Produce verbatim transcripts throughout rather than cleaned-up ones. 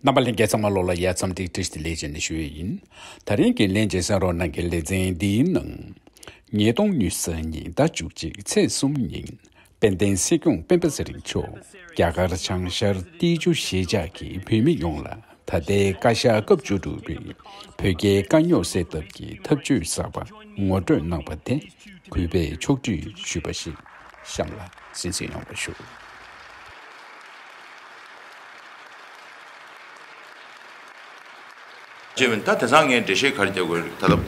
རྣམ་པ་ལྷན་རྒྱས་ཚང་མ་ལོ་ལ་ཡ་འཚམས་འདྲི་བཀྲ་ཤིས་བདེ་ལེགས་བྱས་ནས་ཞུ་ཡས་ཡིན། ད་རིང་གི་ལྷན་རྒྱས་གསན་རོགས་གནང་མཁན་ལེ་ཚན་འདིའི་ནང་། ཉིས་སྟོང་ཉི་ཤུ་རྩ་གཉིས་ཟླ་བཅུ་གཅིག་ཚེས་གསུམ་ཉིན་དཔལ་ལྡན་སྲིད་སྐྱོང་སྤེན་པ་ཚེ་རིང་མཆོག་རྒྱ་གར་བྱང་ཤར་ཏེ་ཇུ་གཞིས་ཆགས་ཀྱི་བོད་མི་ཡོངས་ལ་ད་ལྟའི་བཀའ་ཤག་སྐབས་བཅུ་དྲུག་པའི་བོད་རྒྱའི་དཀའ་རྙོག་སེལ་ཐབས་ཀྱི་ཐབས་བྱུས་གསར་པ་ངོ་སྤྲོད་གནང་བ་དེ་གུས་པས་ཕྱོགས་སྒྲིག་ཞུས་པ་ཞིག་གཤམ་ལ་གསན་གཟིགས་ཡོང་བ་ཞུ། ཅེས་མིན། ད་དེང་སང་ངས་འགྲེལ་བཤད་ག་རེ་རྒྱག་དགོས་རེད། ད་ལྟ་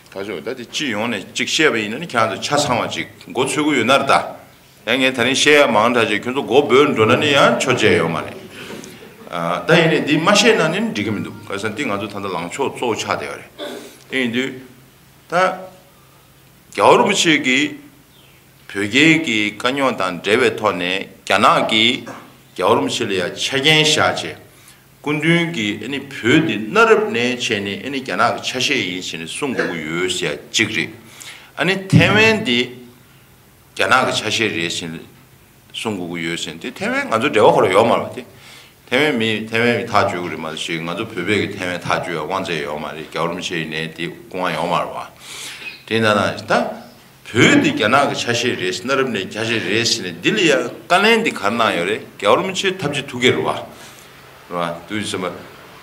ད་ཅོ་ད་དེ་སྤྱི་ཡོངས་ནས་གཅིག་བཤད་པ་ཡིན་ན་ནི་ཁྱེད་རང་ཚོ་ཆ་ཚང་བ་ཅིག་མགོ་ཚོད་ཀྱི་ཡོད་ན་རེད་ད། ཡང་ངས་ད་རིང་བཤད་ཡ་མང་དྲགས་ཅིག་ཁྱོད་ཚོ་མགོ་སྦོས་འགྲོ་ན་ནི་ཡང་ཆོ་བྱས་ཡོད་མ་རེད། ད་ཡིན་ནའི་འདི་མ་བཤད་ན་ནི་འགྲིག་གི་མི་འདུག་ག་ས་འདི་ང་ཚོ་ད་ལྟ་ལངས་ཕྱོགས་གཙོ་བོ་ཆགས་བསྡད་ཡོད་རེད། དེ་ཡིན་དུས་ད། རྒྱལ་བ་རིན་པོ་ཆེ་གིས་བོད་རྒྱའི་གི་དཀའ་རྙོག་དང་འབྲེལ་བའི་ཐོག་ནས་རྒྱ་ནག་གིས་རྒྱལ་བ་རིན་པོ་ཆེ་ལ་ཡང་ཆ་རྐྱེན་བཞག་བྱས། སྐུ་མདུན་གྱིས་ཨ་ནི་བོད་འདི་གནའ་རབས་ནས་བྱས་ནས་ཨ་ནི་རྒྱ་ནག་གི་ཆ་ཤས་ཡིན་ཟེར་ནས་གསུང་དགོས་ཀྱི་ཡོད་ཟེར་ཡ་གཅིག་རེད། ཨ་ནི་ཐའེ་ཝན་འདི་རྒྱ་ནག་གི་ཆ་ཤས་རེད་ཟེར་ནས་གསུང་དགོས་ཀྱི་ཡོད་ཟེར་ནས། དེ་ཐའེ་ཝན་ང་ཚོ་འབྲེལ་བ་ཁོ་རང་ཡོད་མ་རེད་པ། དེ་ཐའེ་ཝན་མི་ཐའེ་ཝན་མི་ཐག་གཅོད་ཀྱི་རེད་མ་གཏོགས་ང་ཚོ་བོད་པས་ཀྱི་ཐའེ་ཝན་ཐག་གཅོད་ཡ་དབང་ཚད་ཡོད་མ་རེད། རྒྱལ་བ་རིན་པོ་ཆེ་ཡིན་ནའི་དེ་སྐུ་དབང་ཡོད་མ་རེད་པ། དེ་ན་ན་ད་བོད་འདི་རྒྱ་ནག་གི་ཆ་ཤས་རེད། གནའ་རབས་ནས་ཆ་ཤས་རེད་ཟེར་ནས་འདི་ལ་ཡ་བཀའ་ལན་འདི་ག་རེ་གནང་ཡོད་རེད། རྒྱལ་བ་རིན་པོ་ཆེ་ཐབས་ཇུས་ཐུགས་ཀྱི་རེད་པ། རེད་པ། དུས་ཙམ་པ་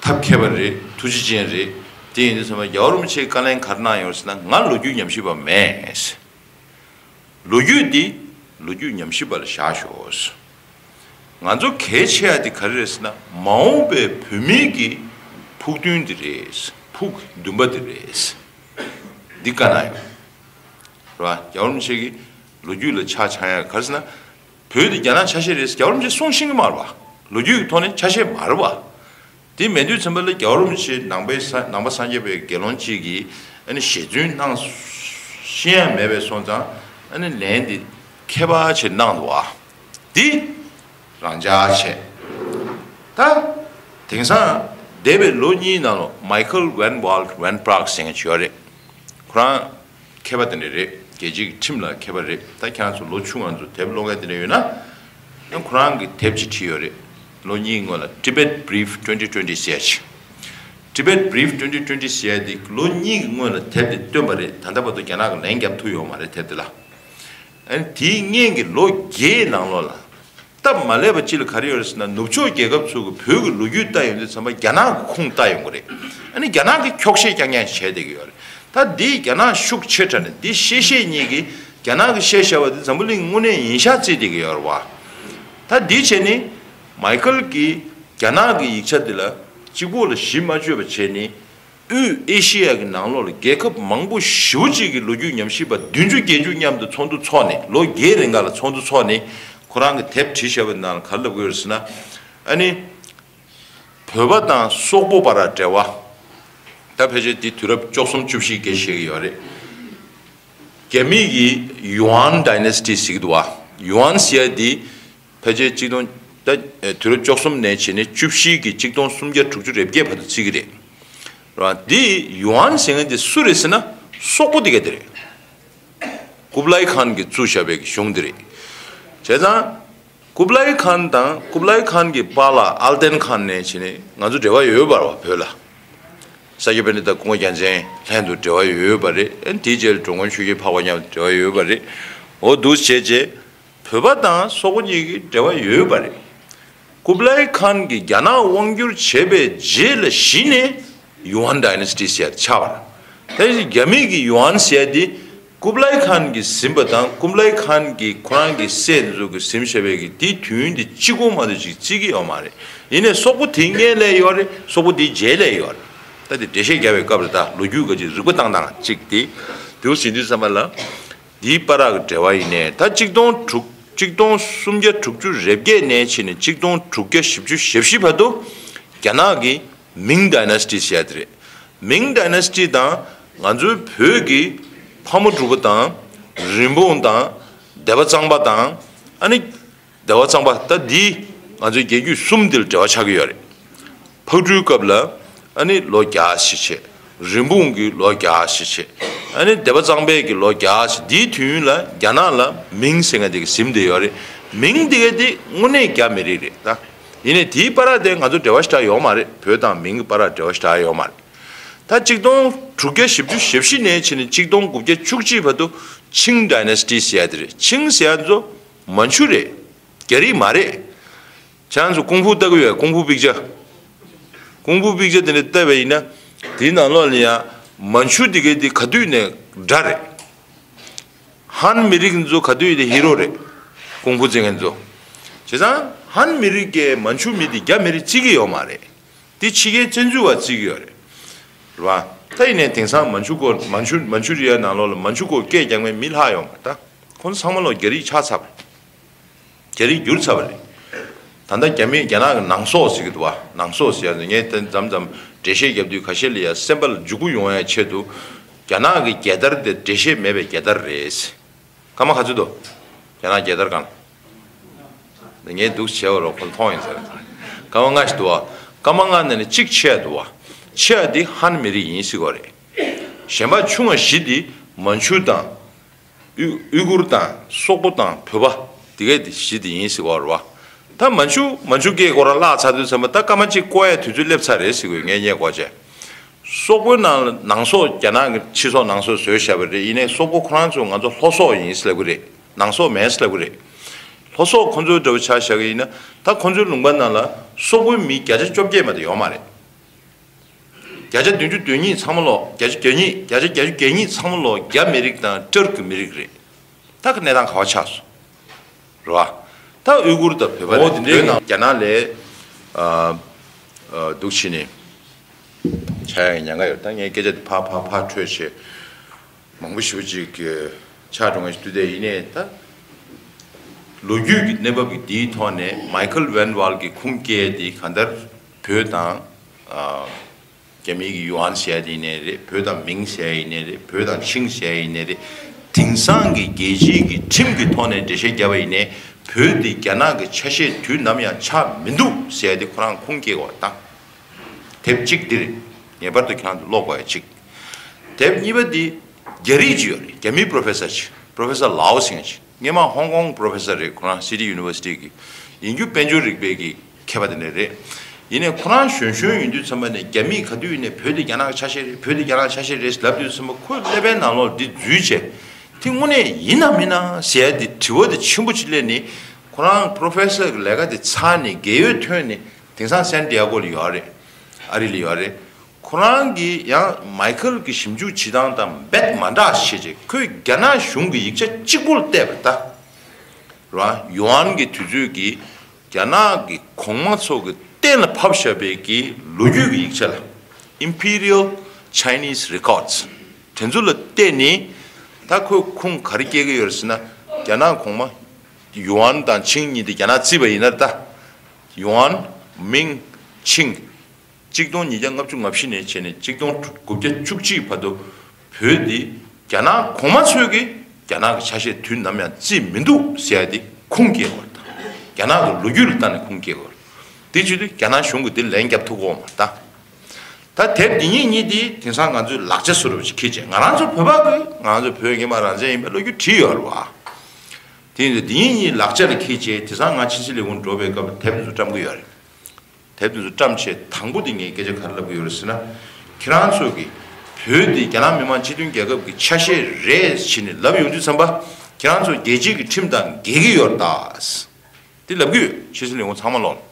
ཐབས་མཁས་པ་རེད། ཐུགས་རྗེ་ཅན་རེད། དེ་ཡིན་དུས་ཙམ་པ་རྒྱལ་བ་རིན་པོ་ཆེས་བཀའ་ལན་ག་རེ་གནང་ཡོད་ཟེར་ན། ང་ལོ་རྒྱུས་ཉམས་ཞིབ་པ་མེད། ལོ་རྒྱུས་འདི་ལོ་རྒྱུས་ཉམས་ཞིབ་པ་ལ་བཞག་ཤོག་ང་ཚོ་གལ་ཆེ་ཡ་འདི་ག་རེ་རེད་ཟེར་ན། མ་འོངས་པའི་བོད་མིའི་གི་ཕུགས་འདུན་འདི་རེད། ཕུགས་འདུན་པ་འདི་རེད། འདི་བཀའ་གནང་ཡོད་རེད་པ། རྒྱལ་བ་རིན་པོ་ཆེ་གི་ལོ་རྒྱུས་ལ་ཆ་ཚང་ཡ་ག་རེ་ཟེར་ན། བོད་འདི་རྒྱ་ནག་ཆ་ཤས་རེད་ཟེར་རྒྱལ་བ་རིན་པོ་ཆེས་གསུང་ཤེས་ཀྱི་མ་རེད་པ། ལོ་རྒྱུས་ཀྱི་ཐོག་ནས་ཆ་ཤས་མ་རེད་པ། དེ་མེད་དུས་ཙམ་པ་ལ་རྒྱལ་བ་རིན་པོ་ཆེ་ནང་པའི་ས་ནང་པ་སངས་རྒྱས་པའི་དགེ་སློང་གཅིག་གིས་ཨ་ནི་ཞལ་རྫུན་གནང་ཤེས་ཡ་མེད་པའི་སོང་ཙང་། ཨ་ནི་ལན་འདི་མཁས་པ་ཆེ་གནང་འདུག་ཨ། འདི་རང་འཇགས་བྱས། ད་དེང་སང་འདས་པའི་ལོ་གཉིས་ནང་ལ་མའི་ཁལ་ཝན་ཝལ་ཝན་པྲག་ཟེར་མཁན་ཅིག་ཡོད་རེད། ཁོ་རང་མཁས་པ་དེ་འདྲ་རེད། རྒྱལ་སྤྱིའི་ཁྲིམས་ལ་མཁས་པ་རེད། ད་ཁྱེད་རང་ཚོ་ལོ་ཆུང་ང་ཚོ་དེབ་ཀློག་མཁན་དེ་འདྲ་ཡོད་ན། ཡང་ཁོ་རང་གིས་དེབ་ཅིག་བྲིས་ཡོད་རེད། ལོ་གཉིས་སྔོན་ལ་Tibet Brief twenty twenty ཟེར་ཡ་ཅིག Tibet Brief twenty twenty ཟེར་ཡ་དེ་ལོ་གཉིས་ཀྱི་སྔོན་ལ་དེབ་དེ་བཏོན་པ་རེད། ད་ལྟ་བར་དུ་རྒྱ་ནག་གིས་ལན་བརྒྱབ་ཐུབ་ཡོད་མ་རེད་དེབ་དེ་ལ། ཨ་ནི་དེའི་སྔོན་གྱི་ལོ་བརྒྱད་ནང་ལོགས་ལ། སྟབས་མ་ལེགས་པ་གཅིག་ལ་ག་རེ་ཡོད་རེད་ཟེར་ན། ནུབ་ཕྱོགས་རྒྱལ་ཁབ་ཚོ་གིས་བོད་ཀྱི་ལོ་རྒྱུས་ལྟ་ཡོང་དུས་ཙམ་པ་རྒྱ་ནག་གི་ཁུངས་བལྟ་ཡོང་གི་རེད། ཨ་ནི་རྒྱ་ནག་གིས་འཁྱོག་བཤད་རྐྱང་རྐྱང་བྱས་བསྡད་ཀྱི་ཡོད་རེད། ད་འདི་རྒྱ་ནག་ཤུགས་ཆེ་དྲགས་ནས་འདི་བཤད་བཤད་གཉིས་ཀྱིས་རྒྱ་ནག་གིས་བཤད་བཤད་པ་འདི་འཛམ་བུ་གླིང་དངོས་གནས་ཡིན་ཤག་བརྩིས་བསྡད་ཀྱི་ཡོད་རེད་པ། ད་འདི་བྱས་ནས་མའི་ཁལ་གྱིས་རྒྱ་ནག་གི་ཡིག་ཆ་འདི་ལ་གཅིག་པོ་ལ་གཞི་མ་བཅོལ་བ་བྱས་ནས། དབུས་ཨེ་ཤེ་ཡ་གི་ནང་ལོགས་ལ་རྒྱལ་ཁབ་མང་པོ་ཞེ་པོ་ཅིག་གི་ལོ་རྒྱུས་ཉམས་ཞིབ་པ་བདུན་ཅུ་བརྒྱད་ཅུ་མཉམ་དུ་ཚོགས་འདུ་ཚོགས་ནས། ལོ་བརྒྱད་རིང་ག་ལ་ཚོགས་འདུ་ཚོགས་ནས་ཁོ་རང་གི་དེབ་བྲིས་བཞག་པའི་ནང་ལ་ག་རེ་ལབ་ཀྱི་ཡོད་རེད་ཟེར་ན། ཨ་ནི་བོད་པ་དང་སོག་པོ་བར་འབྲེལ་བ། ད་ཕལ་ཆེར་འདི་དུས་རབས་བཅུ་གསུམ་བཅུ་བཞི་སྐད་བཤད་ཀྱི་ཡོད་རེད། རྒྱ་མི་གིས་ཡུའན་ཌའི་ནེ་སི་ཊི་ཟེར་གྱི་འདུག་བ། ཡུའན་ཟེར་ཡ་འདི་ཕལ་ཆེར་གཅིག་སྟོང་ད་དུས་རབས་བཅུ་གསུམ་ནས་བྱས་ནས་བཅུ་བཞི་གི་གཅིག་སྟོང་སུམ་བརྒྱ་དྲུག་ཅུ་རེ་བརྒྱད་བར་དུ་བརྩི་གི་རེད། ར་འདི་ཡུའན་ཟེར་མཁན་དེ་སུ་རེད་ཟེར་ན། སོག་པོ་དེ་ག་དེ་རེད། ཀུབ་ལའི་ཁཱན་གྱིས་བཙུགས་བཞག་པའི་གཞུང་དེ་རེད། བྱས་ཙང་ཀུབ་ལའི་ཁཱན་དང་ཀུབ་ལའི་ཁཱན་གྱི་པཱ་ལགས་ཨལ་ཏན་ཁཱན་ནས་བྱས་ནས་ང་ཚོ་འབྲེལ་བ་ཡོད་པ་རེད་བ། བོད་ལ་ས་སྐྱ་པཎྜི་ཏ་སྐུ་ངོ་རྒྱལ་མཚན་ལྷན་དུ་འབྲེལ་བ་ཡོད་པ་རེད། ཨ་ནི་དེའི་རྗེས་ལ་འགྲོ་མགོན་ཆོས་རྒྱལ་འཕགས་པ་མཉམ་དུ་འབྲེལ་བ་ཡོད་པ་རེད། འོ་འདུག་བྱས་རྗེས། བོད་པ་དང་སོག་པོ་གཉིས་ཀྱི་འབྲེལ་བ་ཡོད་པ་རེད། ཀུབ་ལའི་ཁཱན་གྱིས་རྒྱ་ནག་དབང་བསྒྱུར་བྱས་པའི་རྗེས་ལ་གཞི་ནས་ཡུའན་ཌའི་ནེ་སི་ཊི་ཟེར་ཡ་དེ་ཆགས་པ་རེད། ད་རྒྱ་མི་གི་ཡུའན་ཟེར་ཡ་དེ་ཀུབ་ལའི་ཁཱན་གྱིས་ཟིན་པ་དང་། ཀུབ་ལའི་ཁཱན་གྱིས་ཁོ་རང་གི་སྲས་དེ་ཚོ་གིས་ཟིན་བཞག་པའི་གི་དེའི་དུས་ཡུན་དེ་གཅིག་པོ་མ་གཏོགས་ཅིག་བརྩི་གི་ཡོད་མ་རེད། ཡིན་ནའི་སོག་པོ་དེའི་སྔོན་ལ་ཡོད་རེད། སོག་པོ་དེའི་རྗེས་ལ་ཡོད་རེད། ད་དེ་འགྲེལ་བཤད་རྒྱག་པའི་སྐབས་རེད། ད་ལོ་རྒྱུས་ག་ཅིག་རིག་པ་བཏང་སྟངས་གཅིག་དེ། དེ་འདྲ་ཟེར་དུས་ཙམ་པ་ལ། འདིའི་བར་གྱི་འབྲེལ་བ་ཡིན་ནའི། ད་གཅིག་སྟོང་དྲུག་གཅིག་སྟོང་སུམ་བརྒྱ་དྲུག་ཅུ་རེ་བརྒྱད་ནས་བྱས་ནས་གཅིག་སྟོང་དྲུག་བརྒྱ་བཞི་བཅུ་ཞེ་བཞི་བར་དུ་རྒྱ་ནག་གི་མིང་ཌའི་ནེ་སི་ཊི་ཟེར་ཡ་དེ་རེད། མིང་ཌའི་ནེ་སི་ཊི་དང་ང་ཚོའི་བོད་ཀྱི་ཕག་མོ་གྲུ་པ་དང་། རིན་སྤུངས་དང་། སྡེ་པ་གཙང་པ་དང་། ཨ་ནི། སྡེ་པ་གཙང་པ་ད་འདི་ང་ཚོའི་རྒྱལ་རྒྱུད་གསུམ་འདིར་འབྲེལ་བ་ཆགས་ཀྱི་ཡོད་རེད། ཕག་གྲུའི་སྐབས་ལ་ཨ་ནི་ལོ་བརྒྱ་ཞིག་བྱས། རིན་སྤུངས་ཀྱི་ལོ་བརྒྱ་ཞིག་བྱས། ཨ་ནི་སྡེ་པ་གཙང་པའི་གི་ལོ་བརྒྱ་ཞིག་འདིའི་དུས་ཡུན་ལ་རྒྱ་ནག་ལ་མིང་ཟེར་མཁན་དེ་གི་ཟིན་བསྡད་ཡོད་རེད། མིང་དེ་ག་དེ་དངོས་གནས་རྒྱ་མི་རིགས་རེད་ད། ཡིན་ནའི་དེའི་བར་དེ་ང་ཚོ་འབྲེལ་བ་ཞེ་དྲག་ཡོད་མ་རེད། བོད་དང་མིང་གི་བར་འབྲེལ་བ་ཞེ་དྲག་ཡོད་མ་རེད། ད་གཅིག་སྟོང་དྲུག་བརྒྱ་བཞི་བཅུ་ཞེ་བཞི་ནས་བྱས་ནས་གཅིག་སྟོང་དགུ་བརྒྱ་བཅུ་གཅིག་བར་དུ་ཆིང་ཌའི་ནེ་སི་ཊི་ཟེར་ཡ་དེ་རེད། ཆིང་ཟེར་ཡ་ཚོ་མན་ཆུ་རེད། རྒྱ་རིགས་མ་རེད། ཁྱེད་རང་ཚོ་ཀུང་ཧྥུ་ལྟ་གི་ཡོད། ཀུང་ཧྥུ་པིག་ཅར། ཀུང་ཧྥུ་པིག་ཅར་དེ་འདྲ་ལྟ་བ་ཡིན་ན། དེའི་ནང་ལོགས་ལ་ཡང་མན་ཆུ་དེ་གའི་དེ་ག་དུས་ནས་དགྲ་རེད། ཧན་མི་རིགས་ཚོ་ག་དུས་དེ་ཧི་རོ་རེད། ཀུང་ཧྥུ་རྩེད་མཁན་ཚོ། བྱས་ཙང་ཧན་མི་རིགས་ཀྱིས་མན་ཆུ་མི་དེ་རྒྱ་མི་རིགས་བརྩི་གི་ཡོད་མ་རེད། དེ་ཕྱི་རྒྱལ་བཙན་འཛུལ་བ་བརྩི་གི་ཡོད་རེད། རེད་བ། ད་ཡིན་ནའི་དེང་སང་མན་ཆུ་སྐོར་མན་ཆུ་མན་ཆུ་རི་ཡ་ནང་ལོགས་ལ་མན་ཆུ་སྐོར་སྐད་རྒྱག་མཁན་མི་ལྷག་ཡོད་མ་རེད། ད་ཁོང་ཚོ་ཚང་མ་ལོག་རྒྱ་རིགས་ཆགས་ཚར་བ་རེད། རྒྱ་རིགས་འགྱུར་ཚར་བ་རེད། ད་ལྟ་རྒྱ་མི་རྒྱ་ནག་གི་ནང་སོག་ཟེར་གྱི་འདུག་བ། ནང་སོག་ཟེར་ཡ་ནི་ངས་དེ་མཚམས་མཚམས་འགྲེལ་བཤད་རྒྱབ་དུས་ཁ་ཤས་ལ་ཡ་སེམས་པ་ལ་འཇུག་སྒོ་ཡོང་ཡ་ཆེད་དུ། རྒྱ་ནག་གི་རྒྱལ་དར་དེ་འགྲེལ་བཤད་མེད་པའི་རྒྱལ་དར་རེད། སྐར་མ་ག་ཚོད་འདུག་རྒྱ་ནག་རྒྱལ་དར་སྒང་ལ། ངས་འདུག་བྱས་པ་རོགས་ཁོ་མཐོང་ཡིན་ཟེར། སྐར་མ་ལྔ་ཞིག་འདུག་བ། སྐར་མ་ལྔ་ནང་ནས་གཅིག་ཆེ་བ་འདུག་བ། ཆེ་བ་འདི་ཧན་མི་རིགས་ཡིན་ཟེར་གོ་རེད། གཞན་པ་ཆུང་བ་བཞི་འདི་མན་ཆུ་དང་། ཨུ་ཨུ་གུར་དང་སོག་པོ་དང་བོད་པ་དེ་གས་དེ་བཞི་དེ་ཡིན་ཟེར་བ་རེད་བ། ད་མན་ཆུ་མན་ཆུ་སྐད་ཁོ་རང་བརླག་ཚར་དུས་ཙམ་པ་ད་སྐར་མ་གཅིག་བཀོག་ཡའི་དུས་ཚོད་སླེབས་ཚར་རེད་ཟེར་དགོས། ངས་རྙེད་གོ་བྱས། སོག་པོའི་ནང་ལ་ནང་སོག་རྒྱ་ནག་གི་ཕྱི་སོག་ནང་སོག་བཟོས་བཞག་པ་རེད། ཡིན་ནའི་སོག་པོ་ཁོ་རང་ཚོ་ང་ཚོ་ལྷོ་སོག་ཡིན་ཟེར་ལབ་གི་རེད། ནང་སོག་མིན་ཟེར་ལབ་གི་རེད། ལྷོ་སོག་ཁོ་ཚོའི་འདྲ་བོ་ཆ་བཞག་གི་ཡིན་ན་ད་ཁོ་ཚོའི་ལུང་པ་ནང་ལ་སོག་པོའི་མི་བརྒྱ་ཆ་བཅོ་བརྒྱད་མ་གཏོགས་ཡོད་མ་རེད། བརྒྱ་ཆ་བདུན་ཅུ་དོན་གཉིས་ཚང་མ་ལོག་བརྒྱ་ཆ་བརྒྱ་གཉིས་བརྒྱ་ཆ་བརྒྱད་ཅུ་གྱ་གཉིས་ཚང་མ་ལོག་རྒྱ་མི་རིགས་དང་ཏུར་ཀི་མི་རིགས་རེད། ད་གི་གནས་སྟངས་ག་བ་ཆགས་སོང་། རེད་བ། ད་ཨུ་གུར་དང་བོད་པ་འོ་རེད། དེ་འདྲའི་བོད་ནང་རྒྱ་ནག་ལས་ཨ་ཨ་འདུག་བྱས་ནས་ཆགས་ཡ་ཉེན་ཁ་ཡོད། ད་ངས་སྐད་ཆ་དེ་ཕར་ཕར་ཕར་འཕྲོས་བྱས། མང་པོ་ཞེ་པོ་ཅིག་གི་ཆགས་འགྲོ་མཁན་ཞིག་འདུག་དེ་ཡིན་ནའི་ད་ལོ་རྒྱུས་ཀྱི་གནས་བབ་ཀྱི་འདིའི་ཐོག་ནས་མའི་ཁལ་ཝན་ཝལ་གྱི་ཁུངས་སྐྱེལ་དེ་གང་ལྟར་བོད་དང་ཨ་རྒྱ་མིའི་གི་ཡུའན་ཟེར་ཡ་དེ་ཡིན་ནའི་རེད། བོད་དང་མིང་ཟེར་ཡ་ཡིན་ནའི་རེད། བོད་དང་ཆིང་ཟེར་ཡ་ཡིན་ནའི་རེད། དེང་སང་གི་རྒྱལ་སྤྱིའི་གི་ཁྲིམས་ཀྱི་ཐོག་ནས་འགྲེལ་བཤད་བརྒྱབ་པ་ཡིན་ནའི་བོད་དེ་རྒྱ་ནག་གི་ཆ་ཤས་དུས་ནམ་ཡང་ཆགས་མི་འདུག་ཟེར་ཡ་དེ་ཁོ་རང་ཁུངས་སྐྱེལ་དགོས་པ་དང་། དེབ་གཅིག་འདིར་ངེས་པར་དུ་ཁྱེད་རང་ཚོ་ཀློག་དགོས་ཡ་གཅིག་དེབ་གཉིས་པ་འདི་རྒྱ་རིགས་ཅིག་ཡོད་རེད། རྒྱ་མིའི་པོ་རོ་ཕེ་སར་ཅིག་པོ་རོ་ཕེ་སར་ལའོ་ཟེར་མཁན་ཅིག་སྔོན་མ་ཧོང་ཀོང་པོ་རོ་ཕེ་སར་རེད། ཁོ་རང་སི་ཊི་ཡུ་ནི་ཝར་སི་ཊི་གི་ཡིན་རྒྱུ་དཔལ་འབྱོར་རིག་པའི་གི་མཁས་པ་དེ་འདྲ་རེད། ཡིན་ནའི་ཁོ་རང་གཞོན་གཞོན་ཡིན་དུས་ཙམ་པ་ནས་རྒྱ་མིས་ག་དུས་ཡིན་ནའི་བོད་དེ་རྒྱ་ནག་གི་ཆ་ཤས་རེད། བོད་དེ་རྒྱ་ནག་གི་ཆ་ཤས་རེད་ལབ་དུས་ཙམ་པ་ཁོའི་ཀླད་པའི་ནང་ལོགས་འདི་འཛུལ་བྱས། དེ་དངོས་གནས་ཡིན་ནམ་མིན་ན་ཟེར་ཡ་དེ་དྲི་བ་དེ་ཆེན་པོ་ཅིག་སླེབས་ནས། ཁོ་རང་པོ་རོ་ཕེ་སར་གི་ལས་ཀ་དེ་ཚར་ནས་རྒས་ཡོལ་ཐོན་ནས། དེང་སང་སན་ཏི་ཡ་གོ་ལ་ཡོད་རེད། ཨ་རི་ལ་ཡོད་རེད། ཁོ་རང་གིས་ཡང་མའི་ཁལ་གྱི་ཞིབ་འཇུག་བྱེད་སྟངས་དང་རྦད་མ་འདྲ་བྱས་རྗེས་ཁོས་རྒྱ་ནག་གཞུང་གི་ཡིག་ཆ་གཅིག་པོ་ལ་བལྟས་པ་ད། རེད་བ། ཡུའན་གྱི་དུས་ཚོད་ཀྱི་རྒྱ་ནག་གི་གོང་མ་ཚོ་གི་གཏན་ལ་ཕབ་བཞག་པའི་གི་ལོ་རྒྱུས་ཀྱི་ཡིག་ཆ་ལ། Imperial Chinese Records། དེ་ཚོ་ལ་བལྟས་ནས་ད་ཁོས་ཁུངས་ག་རེ་སྐྱེལ་གི་ཡོད་རེད་ཟེར་ན། རྒྱ་ནག་གོང་མ་ཡུའན་དང་ཆིང་གཉིས་དེ་རྒྱ་ནག་བརྩིས་པ་ཡིན་ན་ད། ཡུའན། མིང་། ཆིང་། གཅིག་སྟོང་ཉིས་བརྒྱ་ལྔ་བཅུ་ང་བཞི་ནས་བྱས་ནས་གཅིག་སྟོང་དགུ་བརྒྱ་བཅུ་གཅིག་བར་དུ་བོད་འདི་རྒྱ་ནག་གོང་མ་ཚོས་ཀྱིས་རྒྱ་ནག་གི་ཆ་ཤས་དུས་ནམ་ཡང་བརྩིས་མི་འདུག་ཟེར་ཡ་དེ་ཁུངས་སྐྱེལ་དགོས་རེད། རྒྱ་ནག་གི་ལོ་རྒྱུས་ལ་བལྟས་ནས་ཁུངས་སྐྱེལ་དགོས་རེད། དེ་བྱེད་དུས་རྒྱ་ནག་གཞུང་གིས་དེ་ལན་རྒྱབ་ཐུབ་ཀྱི་ཡོད་མ་རེད་ད། ད་དེབ་འདི་གཉིས་གཉིས་དེ་དེང་སང་ང་ཚོས་ལག་ཆ་བཟོ་འདྲ་པོ་ཅིག་འཁྱེར་བྱས། ང་རང་ཚོ་བོད་པ་གིས་ང་རང་ཚོ་བོད་སྔོན་མ་རང་བཙན་ཡིན་པའི་ལོ་རྒྱུས་བྲིས་ཡོད་རེད་བ། དེ་ཡིན་དུས་འདི་གཉིས་གཉིས་ལག་ཆ་ལ་འཁྱེར་བྱས་དེང་སང་ང་ཕྱི་སྲིད་ལས་ཁུངས་འགྲོ་བའི་སྐབས་དེབ་འདི་ཚོ་བཀྲམ་གྱི་ཡོད་རེད། དེབ་འདི་ཚོ་བཀྲམ་བྱས་དང་པོ་དེ་ངས་སྐད་ཆ་ག་རེ་ལབ་ཀྱི་ཡོད་རེད་ཟེར་ན། ཁྱེད་རང་ཚོ་གིས་བོད་འདི་རྒྱ་ནག་མི་དམངས་སྤྱི་མཐུན་རྒྱལ་ཁབ་ཀྱི་ཆ་ཤས་རེད་ཟེར་ནས་ལབ་ཡོང་དུས་ཙམ་པ། ཁྱེད་རང་ཚོ་རྒྱལ་སྤྱིའི་གི་ཁྲིམས་དང་འགལ་གྱི་ཡོད་རེད་ད། དེ་ལབ་ཀྱི་ཡོད། ཕྱི་སྲིད་ལས་ཁུངས་ཚང་མ་ལོག་ལ།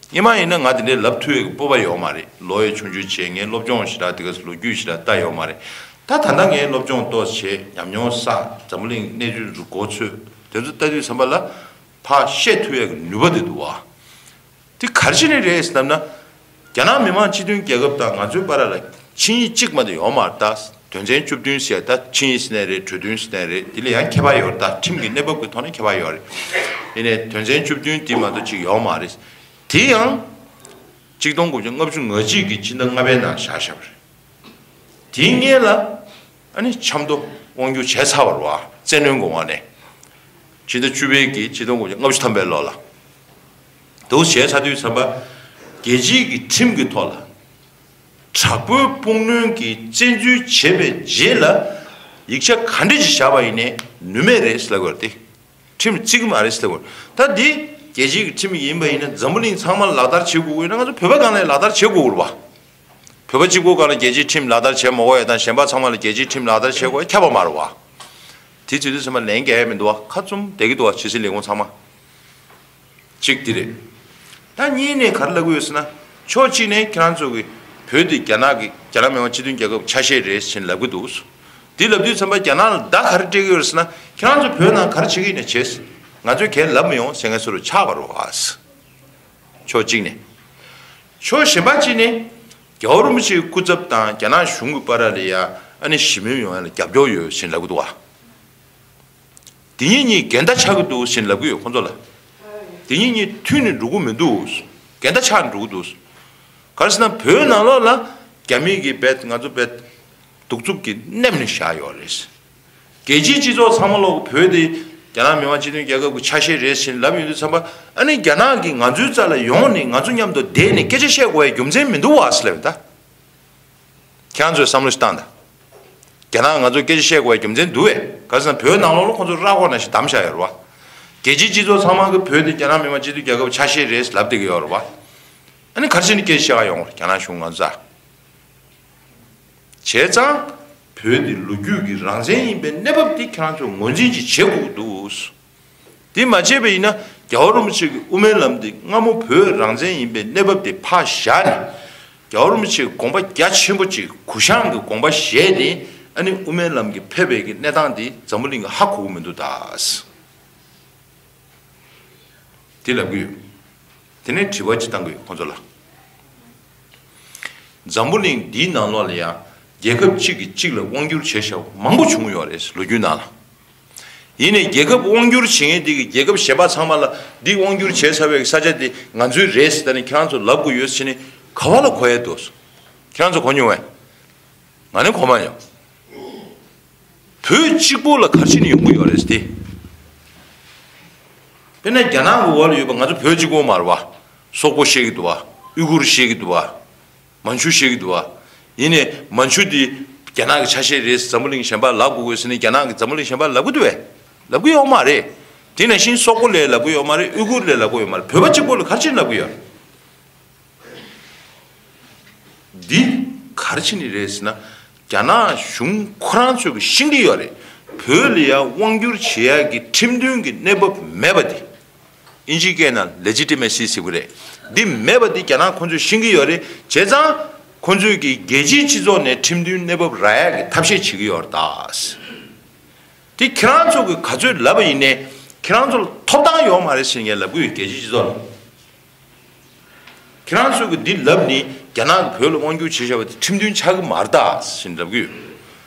སྔོན་མ་ཡིན་ན་ང་དེ་འདྲའི་ལབ་ཐུབ་ཡས་ཀྱི་སྤོབས་པ་ཡོད་མ་རེད། ལོ་ཡང་ཆུང་ཆུང་བྱས། ངས་སློབ་སྦྱོང་ཞེ་དྲག་དེ་ག་ཚོད་ལོ་རྒྱུས་ཞེ་དྲག་ལྟ་ཡོད་མ་རེད། ད་ད་ལྟ་ངས་སློབ་སྦྱོང་ཏོག་ཙམ་བྱས། ཉམས་མྱོང་བསགས། འཛམ་བུ་གླིང་གནས་ཚུལ་ཚོ་གོ་ཚོད་དེ་ཚོ་ལྟ་དུས་ཙམ་པ་ལ། ཕར་བཤད་ཐུབ་ཡས་ཀྱི་ནུས་པ་དེ་འདུག་བ། དེ་ག་རེ་བྱས་ནས་རེད་ཟེར་ལབ་ན། རྒྱ་ནག་མི་དམངས་སྤྱི་མཐུན་རྒྱལ་ཁབ་དང་ང་ཚོའི་བར་ལ་ཆིངས་ཡིག་གཅིག་མ་གཏོགས་ཡོད་མ་རེད་ད། དོན་ཚན་བཅུ་བདུན་ཟེར་ཡ་ད་ཆིངས་ཡིག་ཟེར་ནའི་རེད། གྲོས་མཐུན་ཟེར་ནའི་རེད། དེ་ལ་ཡང་ཁྱད་པར་ཡོད་རེད་ད། ཁྲིམས་ཀྱི་གནས་བབ་ཀྱི་ཐོག་ནས་ཁྱད་པར་ཡོད་རེད། ཡིན་ནའི་དོན་ཚན་བཅུ་བདུན་དེ་མ་གཏོགས་ཅིག་ཡོད་མ་རེད། དེ་ཡང་གཅིག་སྟོང་དགུ་བརྒྱ་ལྔ་བཅུ་ང་གཅིག་གི་ཕྱི་ཟླ་ལྔ་པའི་ནང་བཞག་བཞག་པ་རེད། དེའི་སྔོན་ལ་ཨ་ནི་ཆབ་མདོ་དབང་སྒྱུར་བྱས་ཚར་བ་རེད་བ། བཙན་གནོན་གྱི་འོག་ནས། ཕྱི་ཟླ་བཅུ་པའི་གི་ཆིག་སྟོང་དགུ་བརྒྱ་ལྔ་བཅུ་ཐམ་པའི་ལོ་ལ། འདུག་བྱས་ཚར་དུས་ཙམ་པ། རྒྱལ་སྤྱིའི་གི་ཁྲིམས་ཀྱི་ཐོག་ལ། དྲག་པོའི་དཔུང་གནོན་གྱིས་བཙན་འཛུལ་བྱས་པའི་རྗེས་ལ། ཡིག་ཆ་ག་འདྲ་ཞིག་བཞག་པ་ཡིན་ནའི་ནུས་མེད་རེད་ཟེར་ལབ་དགོས་རེད་དེ། ཁྲིམས་བརྩི་གི་མ་རེད་ཟེར་ལབ་དགོས་རེད། ད་འདི་ རྒྱལ་སྤྱིའི་ཁྲིམས་ཡིན་པ་ཡིན་ན་འཛམ་བུ་གླིང་ཚང་མ་ལག་བསྟར་བྱེད་དགོས་ཀྱི་ཡོད་ན། ང་ཚོ་བོད་པ་སྒང་ལ་ལག་བསྟར་བྱེད་དགོས་ཀྱི་རེད་བ། བོད་པ་གཅིག་པོ་སྒང་ལ་རྒྱལ་སྤྱིའི་ཁྲིམས་ལག་བསྟར་བྱེད་མ་དགོས་ཡ་དང་། གཞན་པ་ཚང་མ་ལ་རྒྱལ་སྤྱིའི་ཁྲིམས་ལག་བསྟར་བྱེད་དགོས་ཡ་ཁྱབ་པ་མ་རེད་བ། དེ་བྱེད་དུས་ཚང་མ་ལན་རྒྱག་ཡ་མི་འདུག་བ། ཁ་བཙུམ་བསྡད་ཀྱི་འདུག་བ། ཕྱི་སྲིད་ལས་ཁུངས་ཚང་མ། གཅིག་དེ་རེད། ད་གཉིས་ནས་ག་རེ་ལབ་ཀྱི་ཡོད་ཟེར་ན། ཕྱོགས་གཅིག་ནས་ཁྱེད་རང་ཚོ་གི་བོད་དེ་རྒྱ་ནག་གི་རྒྱ་ནག་མི་དམངས་སྤྱི་མཐུན་རྒྱལ་ཁབ་ཆ་ཤས་རེད་ཟེར་ལབ་ཀྱི་འདུག། དེ་ལབ་དུས་ཙམ་པ་རྒྱ་ནག་ལ་བརྡ་ག་རེ་སྤྲད་ཀྱི་ཡོད་ཟེར་ན། ཁྱེད་རང་ཚོ་བོད་ནང་ག་རེ་བྱེད་ཀྱི་ཡིན་ན་བྱེད། ང་ཚོས་གང་ལབ་མི་ཡོང་ཟེར་མཁན་ཚོ་ལ་ཆགས་པ་རེད་བ། ཕྱོགས་གཅིག་ནས། ཕྱོགས་གཞན་པ་གཅིག་ནས་རྒྱལ་བ་རིན་པོ་ཆེའི་སྐུ་ཚབ་དང་རྒྱ་ནག་གཞུང་གི་བར་ལ་ཡ་ཨ་ནི་ཞི་མོལ་ཡོང་ཡ་ལ་རྒྱབ་སྐྱོར་ཡོད་ཟེར་ལབ་ཀྱི་འདུག་བ། དེ་གཉིས་གཉིས་འགལ་ཟླ་ཆགས་ཀྱི་འདུག་ཟེར་ལབ་ཀྱི་ཡོད་ཁོང་ཚོ་ལ། དེ་གཉིས་གཉིས་མཐུན་ནས་འགྲོ་གི་མི་འདུག། འགལ་ཟླ་ཆགས་ནས་འགྲོ་གི་འདུག། ག་རེ་ཟེར་ན་བོད་ནང་ལོགས་ལ་རྒྱ་མི་གིས་རྦད་ང་ཚོ་རྦད་གདུག་རྩུབ་ཀྱིས་མནན་ནས་བཞག་ཡོད་རེད། རྒྱལ་སྤྱིའི་སྤྱི་ཚོགས་ཚང་མ་ལོག་བོད་དེ་རྒྱ་ནག་མི་དམངས་སྤྱི་མཐུན་རྒྱལ་ཁབ་ཀྱི་ཆ་ཤས་རེད་ཟེར་ལབ་ཡོང་དུས་ཙམ་པ། ཨ་ནི་རྒྱ་ནག་གིས་ང་ཚོའི་རྩ་ལ་ཡོང་ནས་ང་ཚོ་མཉམ་དུ་བསྡད་ནས་སྐད་ཆ་བཤད་དགོས་ཡ་རྒྱུ་མཚན་མི་འདུག་བ་ཟེར་ལབ་ཡོང་ད། ཁྱེད་རང་ཚོས་བསམ་བློ་ཞིག་བཏང་དང་། རྒྱ་ནག་ང་ཚོ་སྐད་ཆ་བཤད་དགོས་རྒྱུ་མཚན་འདུག་བས། ག་ཟེར་ན་བོད་ནང་ལོགས་ལ་ཁོང་ཚོ་ར་ཁོག་ནང་བཞིན་བསྡམས་བཞག་ཡོད་རེད་བ། རྒྱལ་སྤྱིའི་སྤྱི་ཚོགས་ཚང་མ་གིས་བོད་དེ་རྒྱ་ནག་མི་དམངས་སྤྱི་མཐུན་རྒྱལ་ཁབ་ཆ་ཤས་རེད་ལབ་བསྡད་ཀྱི་ཡོད་རེད་བ། ཨ་ནི་ག་རེ་བྱས་ནས་སྐད་ཆ་བཤད་ག་ཡོང་རེད་རྒྱ་ནག་གཞུང་ང་ཚོ་ལ། བྱས་ཙང་། བོད་དེ་ལོ་རྒྱུས་ཀྱི་རང་བཙན་ཡིན་པའི་གནས་བབ་དེ་ཁྱེད་རང་ཚོས་ངོས་འཛིན་ཅིག་བྱེད་དགོས་ཀྱི་འདུག། དེ་མ་བྱས་པ་ཡིན་ན་རྒྱལ་བ་རིན་པོ་ཆེ་གི་དབུ་མའི་ལམ་འདི་སྔ་མོ་བོད་རང་བཙན་ཡིན་པའི་གནས་བབ་དེ་ཕར་བཞག་ནས། རྒྱལ་བ་རིན་པོ་ཆེ་གི་དགོངས་པ་རྒྱ་ཆེན་པོ་ཅིག་གུ་ཡངས་ཀྱི་དགོངས་པ་བཞེས་ཏེ། ཨ་ནི་དབུ་མའི་ལམ་གྱི་ཕེབས་པའི་གི་གནས་སྟངས་འདི་འཛམ་བུ་གླིང་གི་ཧ་གོ་གི་མི་འདུག་ད། དེ་ལབ་གི་ཡོད། དེ་ནས་དྲི་བ་ཅིག་བཏང་གི་ཡོད་ཁོང་ཚོ་ལ། འཛམ་བུ་གླིང་འདིའི་ནང་ལོགས་ལ་ཡང་རྒྱལ་ཁབ་གཅིག་གིས་གཅིག་ལ་དབང་བསྒྱུར་བྱས་བཞག་པ་མང་པོ་བྱུང་ཡོད་རེད་ལོ་རྒྱུས་ནང་ལ། ཡིན་ནའི་རྒྱལ་ཁབ་དབང་བསྒྱུར་བྱེད་མཁན་དེ་གིས་རྒྱལ་ཁབ་གཞན་པ་ཚང་མ་ལ་འདི་དབང་བསྒྱུར་བྱས་ཚར་བའི་ས་ཆ་དེ་ང་ཚོའི་རེད་ཟེར་ད་ནི་ཁྱེད་རང་ཚོ་ལབ་དགོས་ཡོད་ཟེར་ནས་ག་བ་ལ་གོ་ཡས་འདུག་ཁྱེད་རང་ཚོ་གོ་མྱོང་བས། ང་ནི་གོ་མ་མྱོང་། བོད་གཅིག་པོ་ལ་ག་རེ་བྱས་ནས་ཡོང་གི་ཡོད་རེད་དེ། དཔེར་ན་རྒྱ་ནག་གི་འོག་ལ་ཡོད་པ་ང་ཚོ་བོད་གཅིག་པོ་མ་རེད་བ། སོག་པོ་བཤད་ཀྱི་འདུག་བ། ཨུ་གུར་བཤད་ཀྱི་འདུག་བ། མན་ཇུ་བཤད་ཀྱི་འདུག་བ། ཡིན་ནའི་མན་ཇུ་དེ་རྒྱ་ནག་གི་ཆ་ཤས་རེད། འཛམ་བུ་གླིང་གཞན་པ་ལབ་དགོས་དགོས་ཟེར་ནས་རྒྱ་ནག་གིས་འཛམ་བུ་གླིང་གཞན་པ་ལབ་ཀྱི་འདུག་བས། ལབ་ཀྱི་ཡོད་མ་རེད། དེ་ནང་བཞིན་སོག་པོ་ལ་ལབ་ཀྱི་ཡོད་མ་རེད། ཨུ་གུར་ལ་ལབ་ཀྱི་ཡོད་མ་རེད། བོད་པ་གཅིག་པོ་ལ་ག་རེ་བྱས་ནས་ལབ་ཀྱི་ཡོད། འདི་ག་རེ་བྱས་ནས་རེད་ཟེར་ན། རྒྱ་ནག་གཞུང་ཁོ་རང་ཚོས་ཀྱི་ཤེས་ཀྱི་ཡོད་རེད། བོད་ལ་ཡང་དབང་བསྒྱུར་བྱེད་ཡག་གི་ཁྲིམས་མཐུན་གྱི་གནས་བབ་མེད་པ་དེ། ཨིན་ཇིའི་སྐད་ནང་ལེ་ཇི་ཊི་མེ་སི་ཟེར་གྱི་རེད། འདི་མེད་པ་དེ་རྒྱ་ནག་ཁོ་ཚོས་ཤེས་ཀྱི་ཡོད་རེད། བྱས་ཙང་ཁོ་ཚོས་ཀྱི་རྒྱལ་སྤྱིའི་སྤྱི་ཚོགས་ནས་ཁྲིམས་མཐུན་གནས་བབ་རག་ཡག་གི་ཐབས་ཤེས་བྱེད་ཀྱི་ཡོད་རེད་ད། དེ་ཁྱེད་རང་ཚོ་གི་ག་ཚོད་ལབ་པ་ཡིན་ནའི་ཁྱེད་རང་ཚོ་ལ་ཐོབ་ཐང་ཡོད་མ་རེད་ཟེར་ངས་ལབ་གི་ཡོད་རྒྱལ་སྤྱིའི་སྤྱི་ཚོགས་ལ། ཁྱེད་རང་ཚོ་གི་འདི་ལབ་ནི་རྒྱ་ནག་གི་བོད་ལ་དབང་བསྒྱུར་བྱེད་བཞག་པ་དེ་ཁྲིམས་མཐུན་ཆགས་ཀྱི་མ་རེད་ད་ཟེར་ལབ་གི་ཡོད།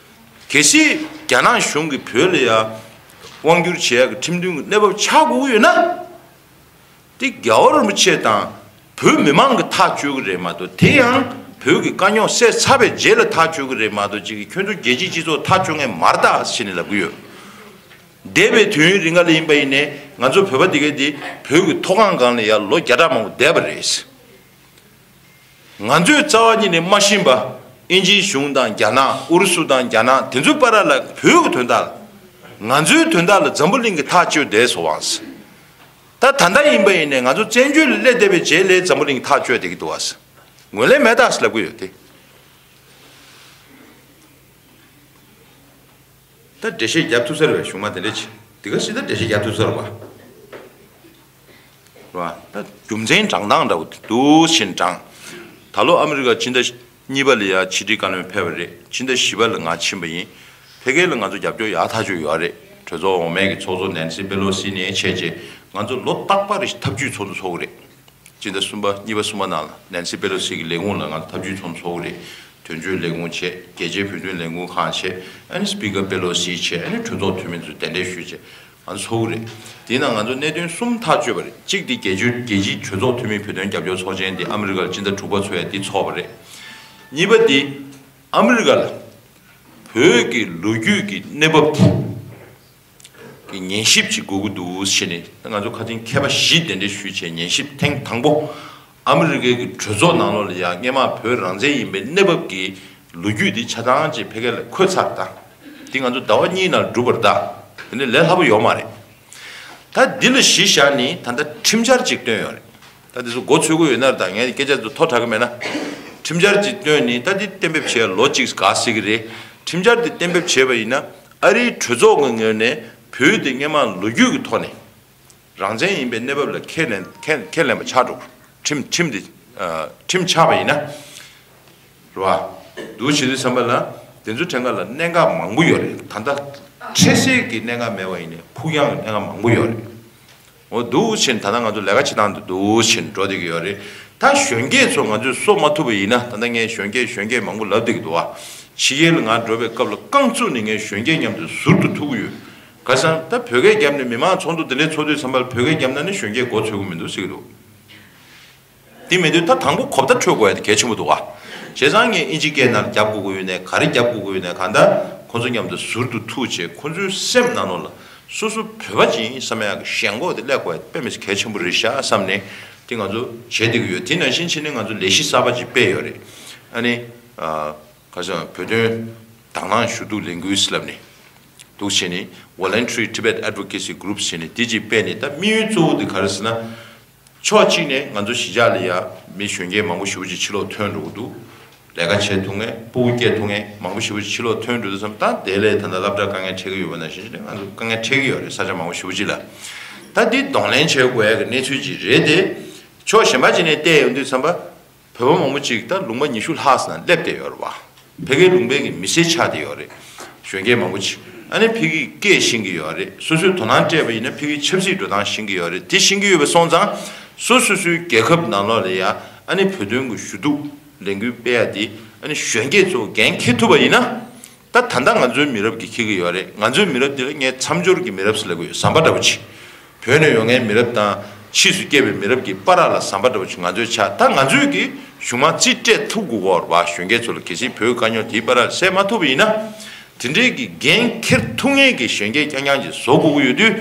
གལ་སྲིད་རྒྱ་ནག་གཞུང་གིས་བོད་ལ་ཡ་དབང་བསྒྱུར་བྱེད་ཡག་གི་ཁྲིམས་མཐུན་གྱི་གནས་བབ་ཆགས་དགོས་ཀྱི་ཡོད་ན། དེ་རྒྱལ་བ་རིན་པོ་ཆེ་དང་བོད་མི་མང་གི་ཐག་གཅོད་ཀྱི་རེད་མ་གཏོགས། དེ་ཡང་བོད་ཀྱི་དཀའ་རྙོག་སེལ་ཚར་བའི་རྗེས་ལ་ཐག་གཅོད་ཀྱི་རེད་མ་གཏོགས། ཅིག་གིས་ཁྱོད་ཚོ་རྒྱལ་སྤྱིའི་སྤྱི་ཚོགས་ཐག་གཅོད་མཁན་མ་རེད་ད་ཟེར་ནས་ལབ་ཀྱི་ཡོད། འདས་པའི་དུས་ཡུན་རིང་ག་ལ་ཡིན་པ་ཡིན་ནའི་ང་ཚོ་བོད་པ་དེ་ག་དེ་བོད་ཀྱི་མཐོ་སྒང་སྒང་ལ་ཡ་ལོ་བརྒྱ་ཕྲག་མང་པོ་བསྡད་པ་རེད། ང་ཚོས་རྩ་བ་ཉིད་ནས་མ་ཤེས་པ། ཨིན་ཇིའི་གཞུང་དང་རྒྱ་ནག་ཨུ་རུ་སུ་དང་རྒྱ་ནག་དེ་ཚོའི་བར་ལ་བོད་ཀྱི་དོན་དག་ལ། ང་ཚོའི་དོན་དག་ལ་འཛམ་བུ་གླིང་གི་ཐག་གཅོད་བསྡད་སོང་བ། ད་ད་ལྟ་ཡིན་པ་ཡིན་ནའི་ང་ཚོ་བཙན་བྱོལ་ལ་སླེབས་བསྡད་པའི་རྗེས་ལ་འཛམ་བུ་གླིང་ཐག་གཅོད་བསྡད་ཀྱི་འདུག་བ། ངོས་ལེན་མེད་ད་ཟེར་ལབ་ཀྱི་ཡོད་དེ། ད་འགྲེལ་བཤད་རྒྱབ་ཐུབ་ས་རེད་པས། གཞུང་མ་དེ་འདྲས་ཆེ་དེ་ག་སྲིད་ད་འགྲེལ་བཤད་རྒྱབ་ཐུབ་ས་རེད་པ། རེད་པ། ད་རྒྱུ་མཚན་དྲང་སྟངས་འདྲ་བོ་འདུག་ཕྱིན་དྲང་། ད་ལོ་ཨ་མི་རི་ཀ་སྤྱི་ཟླ་གཉིས་པ་ལ་ཡ་ཕྱི་དྲིལ་བཀའ་བློན་ཕེབས་པ་རེད། སྤྱི་ཟླ་བཞི་པ་ལ་ང་ཕྱིན་པ་ཡིན། ཕ་གི་ལ་ང་ཚོ་རྒྱབ་སྐྱོར་ཡག་ཐག་ཆོད་ཡོད་རེད། གྲོས་ཚོགས་འོག་མའི་གི་ཚོགས་གཙོ་ནན་སི་པེ་ལོ་སི་ནས་བྱས་རྗེས་ང་ཚོ་ལོ་རྟག་པར་རེ་བཞིན་ཐབས་ཇུས་ཚོགས་འདུ་ཚོགས་ཀྱི་རེད། སྤྱི་ཟླ་གསུམ་པ་གཉིས་པ་གསུམ་པ་ནང་ལ་ནན་སི་པེ་ལོ་སི་གི་ལས་ཁུངས་ལ་ང་ཚོ་ཐབས་ཇུས་ཚོགས་འདུ་ཚོགས་ཀྱི་རེད། དོན་གཅོད་ལས་ཁུངས་བྱས། རྒྱལ་སྤྱིའི་བོད་དོན་ལས་ཁུངས་ཁང་བྱས། ཨ་ནི་སི་པི་ཀར་པེ་ལོ་སི་བྱས། ཨ་ནི་གྲོས་ཚོགས་འཐུས་མི་ཚོས་གདན་འདྲེན་ཞུས་བྱས་ང་ཚོ་ཚོགས་ཀྱི་རེད། དེའི་ནང་ང་ཚོ་གནད་དོན་གསུམ་ཐག་གཅོད་པ་རེད། གཅིག་དེ་རྒྱལ་སྤྱིའི་རྒྱལ་སྤྱིའི་གྲོས་ཚོགས་འཐུས་མི་བོད་དོན་རྒྱབ་སྐྱོར་ཚོགས་ཆེན་དེ་ཨ་མི་རི་ཀར་སྤྱི་ཟླ་དྲུག་པ་ཚོགས་ཡ་དེ་ཚོགས་པ་རེད། གཉིས་པ་དེ་ཨ་མི་རི་ཀ་ལ་བོད་ཀྱི་ལོ་རྒྱུས་ཀྱི་གནས་བབ་དེ། གི་ཉན་ཞིབ་ཅིག་དགོས་ཀྱི་འདུག་ཟེར་ནས་ང་ཚོ་ཁ་སང་མཁས་པ་བཞི་གདན་འདྲེན་ཞུས་བྱས་ཉན་ཞིབ་ཐེངས་དང་པོ་ཨ་མི་རི་ཀའི་གི་གྲོས་ཚོགས་ནང་ལོགས་ལ་ཡ་སྔས་མ་བོད་རང་བཙན་ཡིན་པའི་གནས་བབ་ཀྱི་ལོ་རྒྱུས་འདི་ཆ་ཚང་ཅིག་ཕ་གི་ལ་འཁོད་ཚར་ད། འདི་ང་ཚོ་ཟླ་བ་གཉིས་ནང་འགྲུབ་པ་རེད་ད། དེ་ནས་ལས་སླ་པོ་ཡོད་མ་རེད། ད་འདི་ལ་གཞི་བཞག་ནས་ད་ལྟ་ཁྲིམས་འཆར་ཅིག་བཏོན་ཡོད་རེད། ད་འདི་ཚོ་མགོ་ཚོས་ཀྱི་ཡོད་ན་རེད། ད་ངས་སྐད་ཆ་ཚོ་མཐོ་དྲགས་ཀྱི་མེད་ན། ཁྲིམས་འཆར་ཅིག་བཏོན་ནས་ད་འདི་གཏན་འབེབས་བྱས་ལོ་གཅིག་འགག་སྲིད་ཀྱི་རེད། ཁྲིམས་འཆར་འདི་གཏན་འབེབས་བྱས་པ་ཡིན་ན། ཨ་རིའི་གྲོས་ཚོགས་ཀྱི་ངོས་ནས་བོད་འདི་སྔོན་མ་ལོ་རྒྱུས་ཀྱི་ཐོག་ནས་རང་བཙན་ཡིན་པའི་གནས་བབ་ལ་ཁས་ལེན་ཁས་ཁས་ལེན་པ་ཆགས་འགྲོ། ཁྲིམས་ཁྲིམས་འདི་ཨ་ཁྲིམས་ཆགས་པ་ཡིན་ན། རེད་བ། འདུག་བྱེད་དུས་ཙམ་པ་ལ་དེ་ཚོའི་ཐད་ཀ་ལ་གནད་འགག་མང་པོ་ཡོད་རེད། ད་ལྟ་འཕྲལ་སེལ་གྱི་གནད་འགག་མེད་པ་ཡིན་ནའི་ཕུགས་རྒྱང་གི་གནད་འགག་མང་པོ་ཡོད་རེད། འོ་འདུག་བྱས་ད་ལྟ་ང་ཚོ་ལས་ཀ་བྱེད་སྟངས་དེ་འདུག་བྱས་འགྲོ་བསྡད་ཀྱི་ཡོད་རེད། ད་གཞོན་སྐྱེས་ཚོ་ང་ཚོས་གསོ་མ་ཐུབ་པ་ཡིན་ན། ད་ལྟ་ངས་གཞོན་སྐྱེས་གཞོན་སྐྱེས་མང་པོ་ལབ་བསྡད་ཀྱི་འདུག་བ། ཕྱི་རྒྱལ་ལ་ང་འགྲོ་བའི་སྐབས་ལ་རྐང་བཙུགས་ནས་ངས་གཞོན་སྐྱེས་མཉམ་དུ་ཟུར་དུ་ཐུག་གི་ཡོད། ག་རེ་ཟེར་ན། ད་བོད་སྐད་བརྒྱབ་ནས་མི་མང་ཚོགས་འདུ་དེ་འདྲའི་ཚོགས་དུས་ཙམ་པ་ལ་བོད་སྐད་བརྒྱབ་ན་ནི་གཞོན་སྐྱེས་མགོ་ཚོས་ཀྱི་མི་འདུག་ཟེར་གྱི་འདུག། དེ་མེད་དུས་ད་དང་པོ་གོ་བརྡ་འཕྲོད་དགོས་ཡ་དེ་གལ་ཆེན་པོ་འདུག་ག། བྱས་ཙང་ངས་ཨིན་ཇི་སྐད་ནང་རྒྱབ་དགོས་ཀྱི་ཡོད་ནའི། ག་རེ་རྒྱབ་དགོས་ཀྱི་ཡོད་ནའི། གང་ལྟར་ཁོང་ཚོ་མཉམ་དུ་ཟུར་དུ་ཐུག་བྱས། ཁོང་ཚོའི་སེམས་ནང་ལོགས་ལ་སོ་སོ་བོད་པ་ཅིག་ཡིན་བསམ་ཡ་གི་ཞེན་ཁོག་དེ་སླེབས་དགོས་ཡ་དཔེ་མི་སྲིད་གལ་ཆེན་པོ་རེད་ཤག་བསམ་ནས་དེ་ང་ཚོ་བྱེད་བསྡད་ཀྱི་ཡོད། དེ་ནང་བཞིན་བྱས་ནས་ང་ཚོ་ལས་གཞི་གསར་པ་ཅིག་སྤེལ་ཡོད་རེད། ཨ་ནི་ཨ་ག་ཟེར་བོད་དོན་དང་བླངས་ཞུ་གཏུག་ལས་འགུལ་ཟེར་ལབ་ནས་འདུག་བྱས་ནས། Voluntary Tibet Advocacy Group ཟེར་ནས་དེ་ཅིག་སྤེལ་ནས། ད་དམིགས་ཡུལ་གཙོ་བོ་དེ་ག་རེ་ཟེར་ན། ཕྱོགས་གཅིག་ནས་ང་ཚོ་གཞིས་ཆགས་ལ་ཡ་མི་གཞོན་སྐྱེས་མང་པོ་ཞེ་པོ་ཅིག་ཕྱི་ལོགས་ཐོན་འགྲོ་གི་འདུག། ལས་ཀ་བྱེད་ཐུབ་མཁན། སྤུ་གུ་སྐྱེ་ཐུབ་མཁན་མང་པོ་ཞེ་པོ་ཅིག་ཕྱི་ལོགས་ཐོན་འགྲོ་དུས་ཙམ། ད་དེ་ལས་ད་ལྟ་སློབ་གྲྭ་དཀའ་ངལ་འཕྲད་ཀྱི་ཡོད་པ་ནང་བཞིན་ང་ཚོ་དཀའ་ངལ་འཕྲད་ཀྱི་ཡོད་རེད། ས་ཆ་མང་པོ་ཞེ་པོ་ཅིག་ལ། ད་འདི་གདོང་ལེན་བྱེད་དགོས་ཡ་གི་གནས་ཚུལ་ཅིག་རེད་དེ། ཕྱོགས་གཞན་པ་ཅིག་ནས་བལྟས་ཡོང་དུས་ཙམ་པ། བོད་པ་མང་པོ་ཅིག་ད་ལུང་པ་ཉི་ཤུ་ལྷག་ཙམ་སླེབས་བསྡད་ཡོད་རེད་བ། ཕ་གིའི་ལུང་པའི་གི་མི་སེར་ཆགས་བསྡད་ཡོད་རེད། གཞོན་སྐྱེས་མང་པོ་ཅིག། ཨ་ནི་ཕ་གིའི་སྐད་ཤེས་ཀྱི་ཡོད་རེད། སོ་སོས་དོ་སྣང་སྤྲད་པ་ཡིན་ན་ཕ་གིའི་ཆབ་སྲིད་འགྲོ་སྟངས་ཤེས་ཀྱི་ཡོད་རེད། དེ་ཤེས་ཀྱི་ཡོད་པ་སོང་ཙང་། སོ་སོ་སོའི་རྒྱལ་ཁབ་ནང་ལོགས་ལ་ཡ་ཨ་ནི་བོད་དོན་གྱི་ཞུ་གཏུག་ལས་འགུལ་སྤེལ་ཡ་དེ། ཨ་ནི་གཞོན་སྐྱེས་ཚོ་འགན་འཁྱེར་ཐུབ་པ་ཡིན་ན། ད་ད་ལྟ་ང་ཚོའི་མི་རབས་ཀྱིས་འཁྱེར་གྱི་ཡོད་རེད། ང་ཚོའི་མི་རབས་འདི་ལ་ངས་མཚམས་སྦྱོར་གྱི་མི་རབས་ཟེར་ལབ་ཀྱི་ཡོད། ཟམ་པ་འདྲ་པོ་ཅིག། བོད་ནས་ཡོང་མཁན་མི་རབས་དང་ཕྱིས་སུ་སྐྱེས་པའི་མི་རབས་ཀྱི་བར་ལ་ཟམ་པ་འདྲ་པོ་ཅིག་ང་ཚོའི་ཆགས། ད་ང་ཚོས་ཀྱི་གཞུང་མང་རྩིས་སྤྲད་ཐུབ་དགོས་ཀྱི་ཡོད་རེད་བ། གཞོན་སྐྱེས་ཚོ་ལ་གལ་སྲིད་བོད་དཀའ་རྙོག་དེའི་བར་ལ་སེལ་མ་ཐུབ་པ་ཡིན་ན། དེ་འདྲའི་གི་འགན་འཁྱེར་ཐུབ་མཁན་གྱི་གཞོན་སྐྱེས་རྐྱང་རྐྱང་ཅིག་བཟོ་དགོས་ཀྱི་ཡོད་དུས།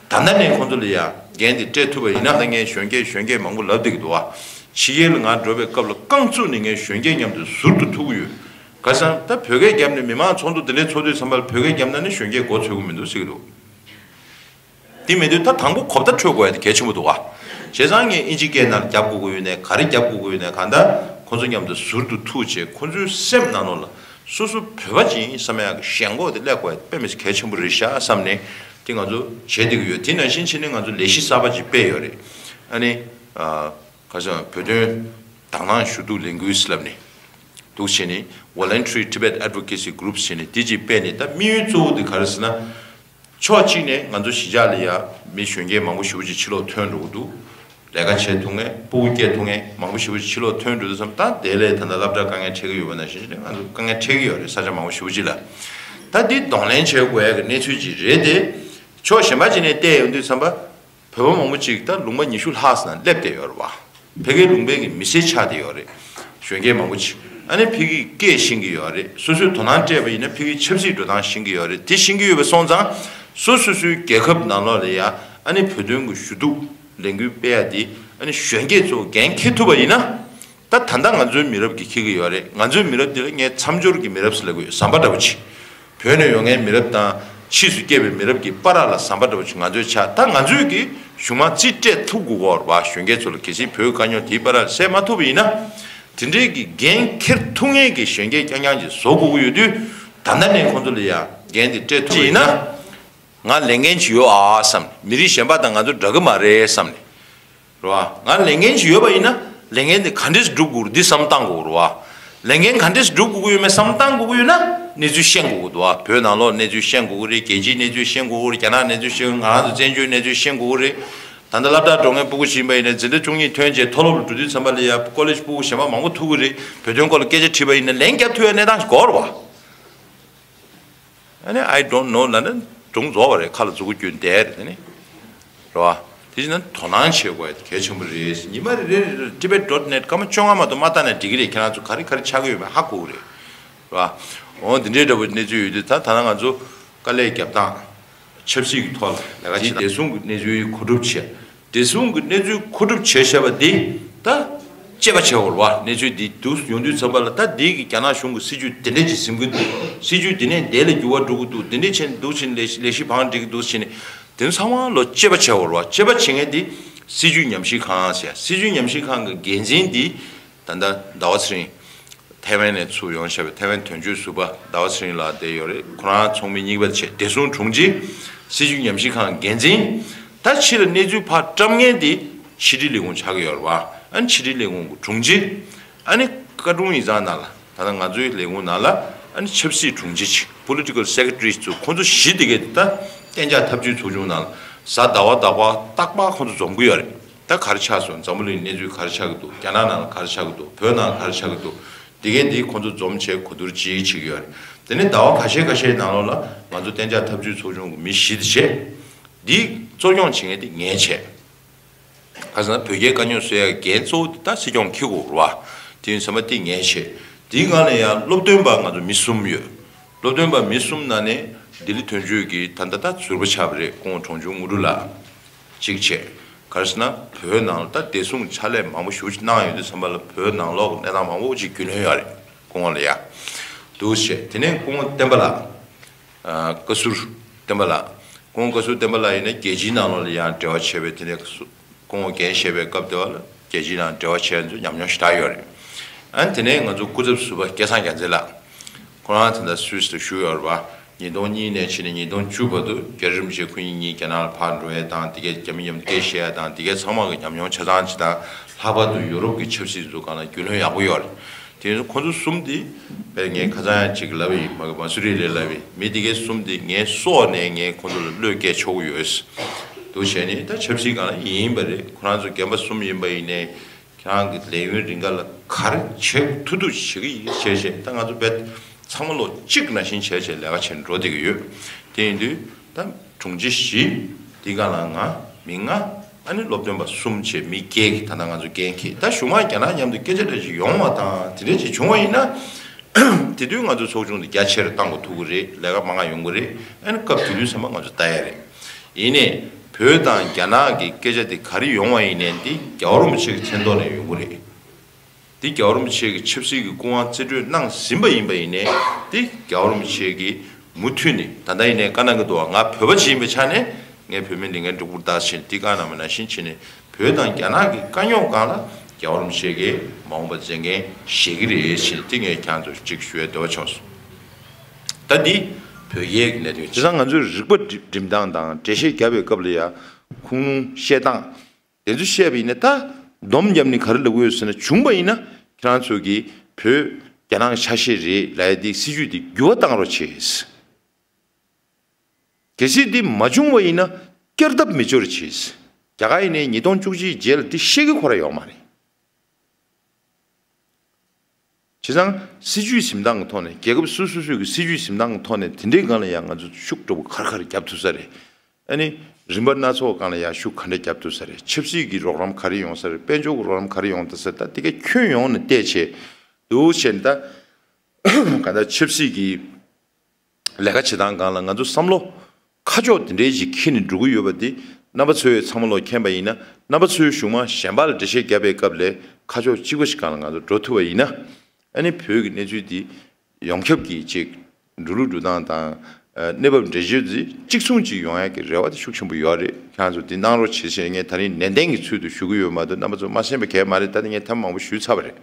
ད་ལྟ་ནས་ཁོང་ཚོ་ལ་ཡ་འགན་དེ་སྤྲད་ཐུབ་པ་ཡིན་ན། ད་ངས་གཞོན་སྐྱེས་གཞོན་སྐྱེས་མང་པོ་ལབ་བསྡད་ཀྱི་འདུག་བ། ཕྱི་རྒྱལ་ལ་ང་འགྲོ་བའི་སྐབས་ལ་རྐང་བཙུགས་ནས་ངས་གཞོན་སྐྱེས་མཉམ་དུ་ཟུར་དུ་ཐུག་གི་ཡོད། ག་རེ་ཟེར་ན། ད་བོད་སྐད་བརྒྱབ་ནས་མི་མང་ཚོགས་འདུ་དེ་འདྲའི་ཚོགས་དུས་ཙམ་པ་ལ་བོད་སྐད་བརྒྱབ་ན་ནི་གཞོན་སྐྱེས་མགོ་ཚོས་ཀྱི་མི་འདུག་ཟེར་གྱི་འདུག། དེ་མེད་དུས་ད་དང་པོ་གོ་བརྡ་འཕྲོད་དགོས་ཡ་དེ་གལ་ཆེན་པོ་འདུག་ག། བྱས་ཙང་ངས་ཨིན་ཇི་སྐད་ནང་རྒྱབ་དགོས་ཀྱི་ཡོད་ནའི། ག་རེ་རྒྱབ་དགོས་ཀྱི་ཡོད་ནའི། གང་ལྟར་ཁོང་ཚོ་མཉམ་དུ་ཟུར་དུ་ཐུག་བྱས། ཁོང་ཚོའི་སེམས་ནང་ལོགས་ལ་སོ་སོ་བོད་པ་ཅིག་ཡིན་བསམ་ཡ་གི་ཞེན་ཁོག་དེ་སླེབས་དགོས་ཡ་དཔེ་མི་སྲིད་གལ་ཆེན་པོ་རེད་ཤག་བསམ་ནས་དེ་ང་ཚོ་བྱེད་བསྡད་ཀྱི་ཡོད། དེ་ནང་བཞིན་བྱས་ནས་ང་ཚོ་ལས་གཞི་གསར་པ་ཅིག་སྤེལ་ཡོད་རེད། ཨ་ནི་ཨ། ག་ཟེར་བ། བོད་དོན་དང་བླངས་ཞུ་གཏུག་ལས་འགུལ་ཟེར་ལབ་ནས་འདུག་བྱས་ནས། Voluntary Tibet Advocacy Group ཟེར་ནས་དེ་ཅིག་སྤེལ་ནས། ད་དམིགས་ཡུལ་གཙོ་བོ་དེ་ག་རེ་ཟེར་ན། ཕྱོགས་གཅིག་ནས་ང་ཚོ་གཞིས་ཆགས་ལ་ཡ་མི་གཞོན་སྐྱེས་མང་པོ་ཞེ་པོ་ཅིག་ཕྱི་ལོགས་ཐོན་འགྲོ་གི་འདུག། ལས་ཀ་བྱེད་ཐུབ་མཁན། སྤུ་གུ་སྐྱེ་ཐུབ་མཁན་མང་པོ་ཞེ་པོ་ཅིག་ཕྱི་ལོགས་ཐོན་འགྲོ་དུས་ཙམ། ད་དེ་ལས་ད་ལྟ་སློབ་གྲྭ་དཀའ་ངལ་འཕྲད་ཀྱི་ཡོད་པ་ནང་བཞིན་ང་ཚོ་དཀའ་ངལ་འཕྲད་ཀྱི་ཡོད་རེད། ས་ཆ་མང་པོ་ཞེ་པོ་ཅིག་ལ། ད་འདི་གདོང་ལེན་བྱེད་དགོས་ཡ་གི་གནས་ཚུལ་ཅིག་རེད་དེ། ཕྱོགས་གཞན་པ་ཅིག་ནས་བལྟས་ཡོང་དུས་ཙམ་པ། བོད་པ་མང་པོ་ཅིག་ད་ལུང་པ་ཉི་ཤུ་ལྷག་ཙམ་སླེབས་བསྡད་ཡོད་རེད་བ། ཕ་གིའི་ལུང་པའི་གི་མི་སེར་ཆགས་བསྡད་ཡོད་རེད། གཞོན་སྐྱེས་མང་པོ་ཅིག། ཨ་ནི་ཕ་གིའི་སྐད་ཤེས་ཀྱི་ཡོད་རེད། སོ་སོས་དོ་སྣང་སྤྲད་པ་ཡིན་ན་ཕ་གིའི་ཆབ་སྲིད་འགྲོ་སྟངས་ཤེས་ཀྱི་ཡོད་རེད། དེ་ཤེས་ཀྱི་ཡོད་པ་སོང་ཙང་། སོ་སོ་སོའི་རྒྱལ་ཁབ་ནང་ལོགས་ལ་ཡ་ཨ་ནི་བོད་དོན་གྱི་ཞུ་གཏུག་ལས་འགུལ་སྤེལ་ཡ་དེ། ཨ་ནི་གཞོན་སྐྱེས་ཚོ་འགན་འཁྱེར་ཐུབ་པ་ཡིན་ན། ད་ད་ལྟ་ང་ཚོའི་མི་རབས་ཀྱིས་འཁྱེར་གྱི་ཡོད་རེད། ང་ཚོའི་མི་རབས་འདི་ལ་ངས་མཚམས་སྦྱོར་གྱི་མི་རབས་ཟེར་ལབ་ཀྱི་ཡོད། ཟམ་པ་འདྲ་པོ་ཅིག། བོད་ནས་ཡོང་མཁན་མི་རབས་དང་ཕྱིས་སུ་སྐྱེས་པའི་མི་རབས་ཀྱི་བར་ལ་ཟམ་པ་འདྲ་པོ་ཅིག་ང་ཚོའི་ཆགས། ད་ང་ཚོས་ཀྱི་གཞུང་མང་རྩིས་སྤྲད་ཐུབ་དགོས་ཀྱི་ཡོད་རེད་བ། གཞོན་སྐྱེས་ཚོ་ལ་གལ་སྲིད་བོད་དཀའ་རྙོག་དེའི་བར་ལ་སེལ་མ་ཐུབ་པ་ཡིན་ན། དེ་འདྲའི་གི་འགན་འཁྱེར་ཐུབ་མཁན་གྱི་གཞོན་སྐྱེས་རྐྱང་རྐྱང་ཅིག་བཟོ་དགོས་ཀྱི་ཡོད་དུས། ད་ལྟ་ནས་ཁོང་ཚོ་ལ་ཡ་འགན་དེ་སྤྲད་ཐུབ་པ་ཡིན་ན། ང་ལས་འགན་ཅིག་ཡོད་ཨ་བསམ། མི་རིགས་གཞན་པ་དང་ང་ཚོ་འདྲ་གི་མ་རེད་བསམ་ནས། རེད་བ། ང་ལས་འགན་ཞིག་ཡོད་པ་ཡིན་ན། ལས་འགན་དེ་ག་འདྲས་སྒྲུབ་དགོས་རེད། འདི་བསམ་བཏང་དགོས་རེད་བ། ལས་འགན་ག་འདྲས་སྒྲུབ་དགོས་ཀྱི་ཡོད་མེད་བསམ་བཏང་དགོས་ཀྱི་ཡོད་ན། གནས་ཚུལ་ཤེས་དགོས་ཀྱི་འདུག་བ། བོད་ནང་ལོགས་གནས་ཚུལ་ཤེས་དགོས་ཀྱི་རེད། རྒྱལ་སྤྱིའི་གནས་ཚུལ་ཤེས་དགོས་ཀྱི་རེད། རྒྱ་ནག་གནས་ཚུལ་ཤེས། ང་རང་ཚོ་བཙན་བྱོལ་གནས་ཚུལ་ཤེས་དགོས་ཀྱི་རེད། ད་ལྟ་སློབ་གྲྭར་འགྲོ་མཁན་སྤུ་གུ་ཞིག་ཡིན་པ་ཡིན་ན། འཛིན་གྲྭ་བཅུ་གཉིས་ཐོན་རྗེས་མཐོ་སློབ་ལ་འགྲོ་དུས་ཙམ་པ་ལ་ཡ། ཀོ་ལེཇ་སྤུ་གུ་གཞན་པ་མང་པོ་ཐུག་གི་རེད། བོད་དོན་སྐོར་ལ་སྐད་ཆ་དྲིས་པ་ཡིན་ན་ལན་རྒྱབ་ཐུབ་ཡ་གནས་སྟངས་ཤིག་དགོས་རེད་བ། ཨ་ནི་I don't know ལབ་ན་སྒྲུང་རྫོགས་པ་རེད། ཁ་ལ་མཛུ་གུ་གྱོན་བསྡད་རེད། དེ་ནི་རེད་བ། དེ་བཞིན་ན་དོ་སྣང་བྱེད་དགོས་ཡ་དེ་གལ་ཆེན་པོ་རེད། ཉི་མ་རེ་རེ་རེ་tibet dot net སྐར་མ་བཅོ་ལྔ་མ་གཏོགས་མ་བལྟས་ན་འགྲིག་གི་རེད། ཁྱེད་རང་ཚོ་ག་རེ་ག་རེ་ཆགས་ཀྱི་ཡོད་མེད་ཧ་གོ་གི་རེད། རེད་བ། འོ་འདི་འདྲའི་འདྲ་པོ་གནས་ཚུལ་ཡོད་དུས། ད་ད་ལྟ་ང་ཚོ་དཀའ་ལས་རྒྱབ་སྟངས། ཆབ་སྲིད་ཀྱི་ཐོག་ལ་ལས་ཀ་བྱེད། བདེ་སྲུང་གི་གནས་ཚུལ་མཁོ་སྒྲུབ་བྱེད། བདེ་སྲུང་གི་གནས་ཚུལ་མཁོ་སྒྲུབ་བྱས་བཞག་པ་འདི་ད་དཔྱད་པ་བྱེད་དགོས་རེད་བ། གནས་ཚུལ་འདི་འདུག་ཡོང་དུས་ཙམ་པ་ལ། ད་འདི་གི་རྒྱ་ནག་གཞུང་གི་སྲིད་ཇུས་འདི་འདྲ་ཅིག་འཛིན་གྱི་འདུག། སྲིད་ཇུས་འདི་ནས་འདི་ལ་འགྱུར་བ་འགྲོ་གི་འདུག། འདི་འདྲ་བྱས་འདུག་བྱས་ནས་ལས་ལས་གཞི་བང་སྒྲིག་གི་འདུག་བྱས་ནས། དེ་ཚོ་ཚང་མ་ལོ་དཔྱད་པ་བྱེད་དགོས་རེད་བ། དཔྱད་པ་བྱེད་མཁན་དེ་སྲིད་བྱུས་ཉམས་ཞིབ་ཁང་ཟེར། སྲིད་བྱུས་ཉམས་ཞིབ་ཁང་གི་འགན་འཛིན་དེ་ད་ལྟ་ཟླ་བ་ཚེ་རིང་། ཐའེ་ཝན་ནས་ཚུར་ཡོང་བཞག་པའི་ཐའེ་ཝན་དོན་གཅོད་ཟུར་པ་ཟླ་བ་ཚེ་རིང་ལགས་བསྡད་ཡོད་རེད། ཁོ་རང་ཚོགས་མི་གཉིས་པ་བྱས། བདེ་སྲུང་དྲུང་ཆེ། སྲིད་བྱུས་ཉམས་ཞིབ་ཁང་འགན་འཛིན། ད་ཕྱི་ལ་གནས་ཚུལ་ཕར་བཀྲམ་མཁན་དེ་ཕྱི་དྲིལ་ལས་ཁུངས་ཆགས་ཀྱི་ཡོད་རེད་བ། ཨ་ནི་ཕྱི་དྲིལ་ལས་ཁུངས་ཀྱི་དྲུང་ཆེ། ཨ་ནི་བཀའ་དྲུང་ཡིག་ཚང་ནང་ལ། ད་ལྟ་ང་ཚོའི་ལས་ཁུངས་ནང་ལ་ཨ་ནི་ཆབ་སྲིད་དྲུང་ཆེ་ཅིག Political Secretary ཚོ། ཁོ་ཚོ་བཞི་དེ་གས་ད་གཏན་འཇགས་ཐབས་ཇུས་ཚོགས་ཆུང་ནང་ལ་གཟའ་ཟླ་བ་ཟླ་བ་རྟག་པར་ཁོ་ཚོ་འཛོམས་ཀྱི་ཡོད་རེད། ད་ག་རེ་ཆགས་སོང་། འཛམ་བུ་གླིང་གནས་ཚུལ་ག་རེ་ཆགས་ཀྱི་འདུག་རྒྱ་ནག་ནང་ལ་ག་རེ་ཆགས་ཀྱི་འདུག་བོད་ནང་ག་རེ་ཆགས་ཀྱི་འདུག་དེ་གས་འདི་ཁོ་ཚོ་འཛོམས་བྱས་གོ་བསྡུར་ཅིག་བྱེད་ཀྱི་ཡོད་རེད། དེ་ནས་ཟླ་བ་ཁ་ཤས་ཁ་ཤས་ནང་ལོགས་ལ་ང་ཚོ་གཏན་འཇགས་ཐབས་ཇུས་ཚོགས་ཆུང་གི་མི་བཞི་དེ་བྱས། འདི་གཙོ་སྐྱོང་བྱེད་མཁན་དེ་ངས་བྱས། ག་ཟེར་ན་བོད་རྒྱའི་དཀའ་རྙོག་སེལ་ཡག་གི་འགན་གཙོ་བོ་དེ་ད་སྲིད་སྐྱོང་འཁྱེར་དགོས་རེད་བ། དེ་ཡིན་ཙང་དེ་ངས་བྱས། དེའི་སྒང་ལ་ཡང་སློབ་སྟོན་པ་ང་ཚོ་མི་གསུམ་ཡོད། སློབ་སྟོན་པ་མི་གསུམ་ནང་ནས་ལྡི་ལི་དོན་གཅོད་ཀྱི་ད་ལྟ་ད་ཟུར་པ་ཆགས་པ་རེད། སྐུ་ངོ་གྲོང་ཆུང་དངོས་གྲུབ་ལགས་གཅིག་བྱས། ག་རེ་ཟེར་ན་བོད་ནང་ལ་ད་བདེ་སྲུང་ཕྱག་ལས་མང་པོ་ཞེ་པོ་ཅིག་གནང་ཡོང་དུས་ཙམ་པ་ལ་བོད་ནང་ལོགས་ཀྱི་གནས་སྟངས་མང་པོ་ཅིག་རྒྱུས་ལོན་ཡོད་རེད། སྐུ་ངོ་ལ་ཡ་འདུག་བྱས། དེ་ནས་སྐུ་ངོ་བསྟན་པ་ལགས། ཨ། བཀའ་ཟུར་བསྟན་པ་ལགས། སྐུ་ངོ་བཀའ་ཟུར་བསྟན་པ་ལགས་ཡིན་ན་རྒྱལ་སྤྱིའི་ནང་ལོགས་ལ་ཡང་འབྲེལ་བ་བྱས་པའི། དེ་ནས་སྐུ་ངོ་འགན་བཞེས་པའི་སྐབས་དེ་བ་ལ་རྒྱལ་སྤྱིའི་ནང་འབྲེལ་བ་བྱས་ཚོ་ཉམས་མྱོང་ཞེ་དྲག་ཡོད་རེད། ཨ་ནི་དེ་ནས་ང་ཚོ་སྐུ་ཚབ་ཟུར་པ་སྐལ་བཟང་རྒྱལ་མཚན་ལགས། ཁོ་རང་ད་ལྟ་སུད་སི་ལ་བཞུགས་ཡོད་རེད་བ། ཉིས་སྟོང་གཉིས་ནས་ཕྱིན་ནས་ཉིས་སྟོང་བཅུ་བར་དུ་རྒྱ་རིན་པོ་ཆེ་ཁོ་གཉིས་གཉིས་རྒྱ་ནག་ལ་ཕར་འགྲོ་ཡས་དང་། དེ་གའི་རྒྱ་མི་མཉམ་སྐད་བཤད་ཡས་དང་། དེ་གའི་ཚང་མ་གི་ཉམས་མྱོང་ཆ་ཚང་ཅིག་དང་། ལྷག་པར་དུ་ཡུ་རོབ་ཀྱི་ཆབ་སྲིད་ཚོ་སྒང་ལ་རྒྱུས་ལོན་ཡག་པོ་ཡོད་རེད། དེ་ཡིན་ཙང་ཁོ་ཚོ་གསུམ་དེ་དཔེ་ངས་ཁ་སང་ཡང་ཅིག་ལབ་པ་ཡིན། མ་གི་མ་སུ་རི་ལ་ལབ་པ་ཡིན། མི་དེ་གའི་གསུམ་དེ་ངའི་སྲོག་ནས་ངས་ཁོ་ཚོ་ལ་བློས་འགེལ་ཆོག་གི་ཡོད། འདུག་བྱས་ནས་ད་ཆབ་སྲིད་སྒང་ལ་ཡིན་པ་རེད། ཁོ་རང་ཚོ་རྒན་པ་གསུམ་ཡིན་པ་ཡིན་ནའི། ཁྱེད་རང་གི་ལས་ཡུན་རིང་ག་ལ་ག་རེ་བྱེད་ཐུབ་ཐུབ་བྱེད་ཀྱི་ཡིན་བྱས་བྱས། ད་ང་ཚོ་བས་ཚང་མ་ལོ་གཅིག་ནང་བཞིན་བྱས་བྱས་ལས་ཀ་བྱེད་འགྲོ་བསྡད་ཀྱི་ཡོད། དེ་ཡིན་དུས་ད་དྲུང་ཆེ་བཞི། དེའི་སྒང་ལ་ང་། མི་ལྔ། ཨ་ནི་སློབ་སྟོན་པ་གསུམ་བྱས་མི་བརྒྱད་ཀྱིས་ད་ལྟ་ང་ཚོ་འགན་འཁྱེར། ད་གཞུག་མ་རྒྱ་ནག་མཉམ་དུ་སྐད་ཆ་འདྲ་ཞིག་ཡོང་བ་དང་དེ་འདྲ་ཞིག་བྱུང་བ་ཡིན་ན། དེ་དུས་ང་ཚོ་ཚོགས་ཆུང་དེ་རྒྱ་ཆེར་བཏང་དགོས་ཐུག་གི་རེད། ལས་ཀ་མང་ང་ཡོང་གི་རེད། ཨ་ནི་སྐབས་དེ་དུས་ཚང་མ་ང་ཚོ་ལྟ་ཡ་རེད། ཡིན་ནའི་བོད་དང་རྒྱ་ནག་གི་སྐད་ཆ་དེ་ག་རེ་ཡོང་བ་ཡིན་ནའི་འདི་རྒྱལ་བ་རིན་པོ་ཆེ་གི་མཚན་ཐོག་ནས་ཡོང་གི་རེད། འདི་རྒྱལ་བ་རིན་པོ་ཆེ་གི་ཆབ་སྲིད་ཀྱི་སྐུ་དབང་རྩིས་སྤྲོད་གནང་ཟིན་པ་ཡིན་པ་ཡིན་ནའི། འདི་རྒྱལ་བ་རིན་པོ་ཆེ་གིས་མུ་མཐུད་ནས། ད་ལྟ་ཡིན་ནའི་བཀའ་གནང་གི་འདུག་བ། ང་བོད་པ་ཅིག་ཡིན་པའི་ཆ་ནས་ངས་བོད་མི་ལས་འགན་སྒྲུབ་དགོས་ད་ཕྱིན་འདི་བཀའ་གནང་བ་ནང་བཞིན་བྱས་ནས། བོད་དང་རྒྱ་ནག་གི་དཀའ་རྙོག་སྒང་ལ་རྒྱལ་བ་རིན་པོ་ཆེ་གིས་མ་འོངས་པ་མཛད་འགན་བཞེས་ཀྱི་རེད་ཟེར་ནས་དེ་ངས་ཁྱེད་རང་ཚོར་གཅིག་ཞུ་ཡའི་འདོད་པ་བྱུང་སོང་། ད་འདི་བོད་རྒྱའི་གནད་དོན། བྱས་ཙང་ང་ཚོས་རིག་པ་འགྲིམ་སྟངས་དང་འགྲེལ་བཤད་བརྒྱབ་པའི་སྐབས་ལ་ཡ་ཁུངས་ལུང་བཤད་སྟངས་དེ་ཚོ་བཤད་པ་ཡིན་ན། ད་སྡོམ་བརྒྱབ་ནས་ག་རེ་ལབ་དགོས་ཟེར་ན། བྱུང་བ་ཡིན་ན་ཁྱེད་རང་ཚོ་གིས་བོད་རྒྱ་ནག་ཆ་ཤས་རེད་ལབ་ཡ་དེ་སྲིད་ཇུས་དེ་འགྱུར་བ་བཏང་རོགས་བྱེད། གལ་སྲིད་འདི་མ་བྱུང་བ་ཡིན་ན་བསྐྱར་ལྡབ་མི་འབྱོར་བྱེད། རྒྱ་གར་ཡིན་ནའི་ཉིས་སྟོང་བཅུ་གཅིག་རྗེས་ལ་འདི་ཤེས་ཀྱི་ཁོ་རང་ཡོད་མ་རེད། བྱས་ཙང་སྲིད་ཇུས་འཛིན་སྟངས་ཀྱི་ཐོག་ནས། རྒྱལ་ཁབ་སོ་སོ་སོ་སོའི་གི་སྲིད་ཇུས་འཛིན་སྟངས་ཀྱི་ཐོག་ནས་དེ་འདྲའི་སྒང་ལ་ཡང་ང་ཚོ་ཤུགས་འདྲ་པོ་ག་རེ་ག་རེ་བརྒྱབ་ཐུབ་ས་རེད། ཨ་ནི་རིམ་པ་སྣ་ཚོགས་སྒང་ལ་ཡང་ཤུགས་ག་འདྲ་བརྒྱབ་ཐུབ་ས་རེད། ཆབ་སྲིད་ཀྱི་རོགས་རམ་ག་རེ་ཡོང་ས་རེད། དཔལ་འབྱོར་གྱི་རོགས་རམ་ག་རེ་ཡོང་ཐུབ་ས་རེད། ད་དེ་ག་ཁྱོན་ཡོངས་ནས་བལྟས་བྱས་འདུག་བྱས་ནས། ད་གང་ལྟར་ཆབ་སྲིད་ཀྱི་ལས་ཀ་བྱེད་སྟངས་སྒང་ལ་ང་ཚོ་བསམ་བློ་ཁ་ཕྱོགས་དེ་འདྲའི་ཞིག་འཁྱེར་ནས་འགྲོ་གི་ཡོད་པ་འདི་རྣམ་པ་ཚོས་ཚང་མ་ལོ་མཁྱེན་པ་ཡིན་ན། རྣམ་པ་ཚོས་གཞུག་མ་གཞན་པ་ལ་འགྲེལ་བཤད་བརྒྱབ་པའི་སྐབས་ལ་ཁ་ཕྱོགས་གཅིག་པ་ཞིག་སྒང་ལ་ང་ཚོ་འགྲོ་ཐུབ་པ་ཡིན་ན། ཨ་ནི་བོད་ཀྱི་གནས་ཚུལ་འདི་ཡོངས་ཁྱབ་ཀྱི་ཅིག་འགྲོ་ལུགས་འགྲོ་སྟངས་དང་། ཨ། གནས་བབ་འགྲེལ་བརྗོད་འདི་གཅིག་མཚུངས་ཅིག་ཡོང་ཡག་གི་རེ་བ་དེ་ཤུགས་ཆེན་པོ་ཡོད་རེད། ཁྱེད་རང་ཚོ་འདི་གནང་རོགས་བྱེད་ཟེར། ངས་ད་རིང་ནན་ཏན་གྱི་ཚུལ་དུ་ཞུ་གི་ཡོད་མ་གཏོགས། རྣམ་པ་ཚོ་མ་ཤེས་པ་གང་ཡང་མ་རེད། ད་ནི་ངས་ཐེངས་མང་པོ་ཞུས་ཚར་བ་རེད།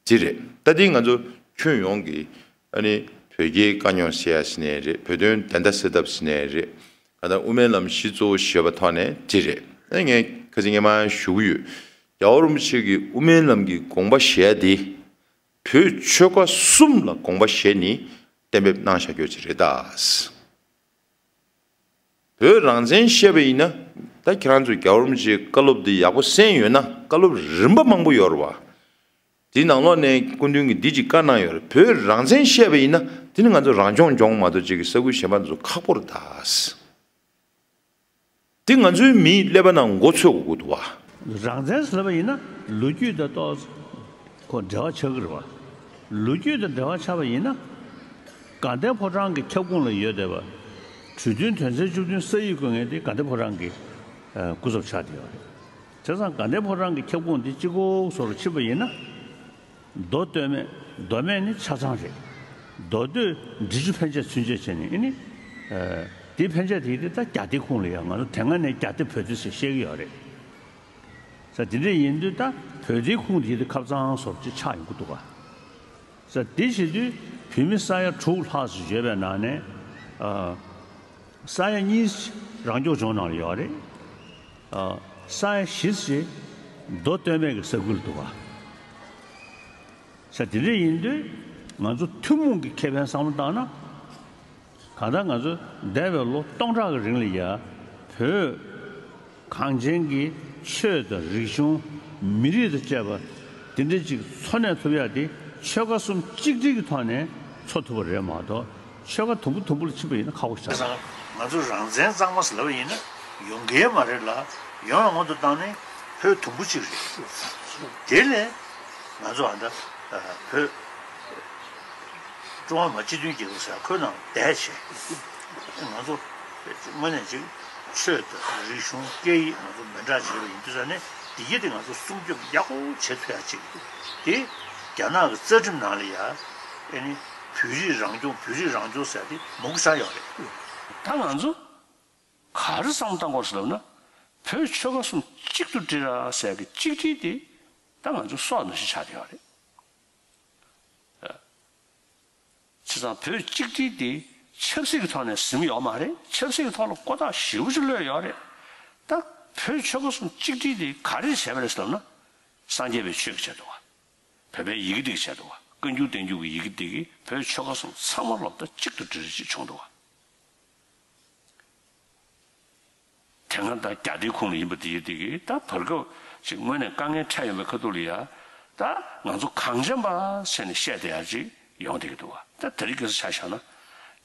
དེ་རེད། ད་འདི་ང་ཚོ་ཁྱོན་ཡོངས་ཀྱི། ཨ་ནི་བོད་རྒྱའི་དཀའ་རྙོག་སེལ་ཡ་ཟེར་ནའི་རེད། བོད་དོན་བདེན་མཐའ་གསལ་ཐབས་ཟེར་ནའི་རེད། གང་ལྟར་དབུ་མའི་ལམ་བཞི་གཙོ་བོ་བཞེས་པའི་ཐོག་ནས་དེ་རེད། ཨ་ནི་ངས་ཁ་སང་སྔོན་མ་ཞུ་གི་ཡོད། རྒྱལ་བ་རིན་པོ་ཆེ་གི་དབུ་མའི་ལམ་གྱི་དགོངས་པ་བཞེས་ཡ་དེ་བོད་ཆོལ་ཁ་གསུམ་ལ་དགོངས་པ་བཞེས་ནས་གཏན་འབེབས་གནང་བཞག་རྒྱུ་ཅིག་རེད་ད། བོད་རང་བཙན་བཤད་པ་ཡིན་ན། ད་ཁྱེད་རང་ཚོས་རྒྱལ་བ་རིན་པོ་ཆེའི་བཀའ་སློབ་འདི་ཡག་པོ་གསན་ཡོད་ན། བཀའ་སློབ་རིམ་པ་མང་པོ་ཡོད་རེད་བ། དེའི་ནང་ལོགས་ནས་སྐུ་མདུན་གྱིས་འདི་ཅིག་བཀའ་གནང་ཡོད་རེད། བོད་རང་བཙན་བཤད་པ་ཡིན་ན་དེ་ནི་ང་ཚོ་རང་སྐྱོང་ལྗོངས་མ་གཏོགས་ཅིག་གི་ས་ཁུལ་གཞན་པ་ཚོ་ཁག་པོ་རེད་ད། དེ་ང་ཚོའི་མིའི་ཀླད་པ་ནང་མགོ་ཚོད་དགོས་ཀྱི་འདུག་བ། རང་བཙན་ཟེར་བ་ཡིན་ན་ལོ་རྒྱུས་དང་ཏོག་ཙམ་ཁོ་འབྲེལ་བ་ཆགས་ཀྱི་རེད་བ། ལོ་རྒྱུས་དང་འབྲེལ་བ་ཆགས་པ་ཡིན་ན། དགའ་ལྡན་ཕོ་བྲང་གི་ཁྱབ་ཁོངས་ལ་ཡོད་བསྡད་པ། གྲོས་མཐུན་དོན་ཚན་བཅུ་བདུན་ས་ཡིག་བཀོད་མཁན་དེ་དགའ་ལྡན་ཕོ་བྲང་གི་སྐུ་ཚབ་ཆགས་བསྡད་ཡོད་རེད། བྱས་ཙང་དགའ་ལྡན་ཕོ་བྲང་གི་ཁྱབ་ཁོངས་དེ་གཅིག་པོ་བཟོ་རུ་ཕྱིན་པ་ཡིན་ན། མདོ་སྟོད་སྨད། མདོ་སྨད་ནི་ཆ་ཚང་རེད། མདོ་སྟོད་འབྲི་ཆུ་ཕན་ཆད་ཚུན་ཆད་བྱས་ནས་ཨ་ནི། ཨ། དེ་ཕན་ཆད་དེ་དེ་ད་རྒྱ་སྡེ་ཁུངས་ལ་ཡང་ང་ཚོ་དེ་སྔ་ནས་རྒྱ་སྡེ་བོད་སྡེ་ཟེར་བཤད་ཀྱི་ཡོད་རེད། ས་དེ་འདྲ་ཡིན་དུས་ད་བོད་སྡེ་ཁུངས་དེ་དེ་ཁབ་གཙང་བཟོ་ཅིག་ཆགས་ཡོང་གི་འདུག་ག་ས་དེ་བྱེད་དུས་བོད་མི་ས་ཡ་དྲུག་ལྷག་ཙམ་ཡོད་པའི་ནང་ནས་ཨ། ས་ཡ་གཉིས་རང་སྐྱོང་ལྗོངས་ནང་ལ་ཡོད་རེད། ཨ། ས་ཡ་བཞི་ཙམ་མདོ་སྟོད་སྨད་ཀྱི་ས་ཁུལ་འདུག་ག་ས་དེ་འདྲ་ཡིན་དུས་ང་ཚོ་ཐུན་མོང་གི་ཁེ་ཕན་བསམ་བློ་བཏང་ན། གང་ལྟར་ང་ཚོ་འདས་པའི་ལོ་སྟོང་ཕྲག་གི་རིང་ལ་ཡ་བོད་གངས་ཅན་གྱི་ཆོས་དང་རིག་གཞུང་མི་རིགས་དང་བཅས་པ་དེ་འདྲ་ཅིག་འཚོ་གནས་ཐུབ་ཡག་དེ་ཆོལ་ཁ་གསུམ་གཅིག་སྒྲིལ་གྱི་ཐོག་ནས་འཚོ་ཐུབ་པ་རེད་མ་གཏོགས་ཆོལ་ཁ་དུམ་བུ་དུམ་བུ་ལ་ཕྱིན་པ་ཡིན་ན་ཁག་པོ་ཞིག་ཆགས། ང་ཚོ་རང་བཙན་གཙང་མ་ཟེར་ལབ་པ་ཡིན་ན་ཡོང་གི་མ་རེད་ལ། ཡོང་བའི་སྔོན་དུ་བཏང་ནས་བོད་དུམ་བུ་གཅིག་རེད། དེ་ལས་ང་ཚོ་ཨ་ད་བོད་ཀྲུང་ཧྭ་མི་དམངས་སྤྱི་མཐུན་རྒྱལ་ཁབ་ཟེར་ཁོའི་ནང་བསྡད་བྱས། ང་ཚོ་དངོས་གནས་ཅིག་ཆོས་དང་རིག་གཞུང་སྐད་ཡིག་ང་ཚོ་མི་འདྲ་བྱས་པ་ཡིན་དུས་ཙང་ནས་འདི་གྱད་དེ་ང་ཚོ་སྲུང་སྐྱོབ་ཡག་པོ་བྱེད་ཐུབ་ཡག་ཅིག་དེ་རྒྱ་ནག་གི་རྩ་ཁྲིམས་ནང་ལ་ཡ་ཨེ་ནི་བོད་རིགས་རང་སྐྱོང་བོད་རིགས་རང་སྐྱོང་ཟེར་དེ་མང་པོ་ཆགས་ཡོད་རེད། ད་ང་ཚོ་ག་རེ་བསམ་བློ་བཏང་དགོས་ཟེར་ལབ་ན། བོད་ཆོལ་ཁ་གསུམ་གཅིག་ཏུ་སྒྲིལ་ར་ཟེར་གི་གཅིག་སྒྲིལ་དེ་ད་ང་ཚོ་སྲོག་ནང་བཞིན་ཆགས་བསྡད་ཡོད་རེད། བྱས་ཙང་བོད་གཅིག་སྒྲིལ་དེ་ཆབ་སྲིད་ཀྱི་ཐོག་ནས་ཟིན་ཡོད་མ་རེད། ཆབ་སྲིད་ཀྱི་ཐོག་ལ་ཀོ་ཐག་ཞེ་པོ་ཅིག་ལྷོད་ཡོད་རེད། ད་བོད་ཆོལ་ཁ་གསུམ་གཅིག་སྒྲིལ་དེ་ག་རེ་བྱས་པ་རེད་ཟེར་ལབ་ན། སངས་རྒྱས་པའི་ཆོས་ཀྱི་ཆེད་དུ་བ། བོད་པའི་ཡི་གེ་འདི་གི་ཆེད་དུ་བ། བཀའ་འགྱུར་བསྟན་འགྱུར་གྱི་ཡི་གེ་འདི་གིས་བོད་ཆོལ་ཁ་གསུམ་ཚང་མ་སློབ་གྲྭ་གཅིག་ཏུ་སྒྲིལ་རེ་ཅིག་བྱུང་འདུག་བ། དེ་སྔ་ད་རྒྱ་སྡེའི་ཁོངས་ལ་ཡིན་པ་དེ་ཡི་དེ་གིས་ད་བར་སྐབས་ཅིག་དངོས་གནས་དཀའ་ངལ་འཕྲད་ཡོང་བའི་ཁ་ཐུག་ལ་ཡ། ད་ང་ཚོ་གངས་ཅན་པ་ཟེར་ནས་བཤད་བསྡད་ཡ་ཅིག་ཡོང་བསྡད་ཀྱི་འདུག་བ། ད་དེ་རིང་ཁ་སང་ཆ་བཞག་ན།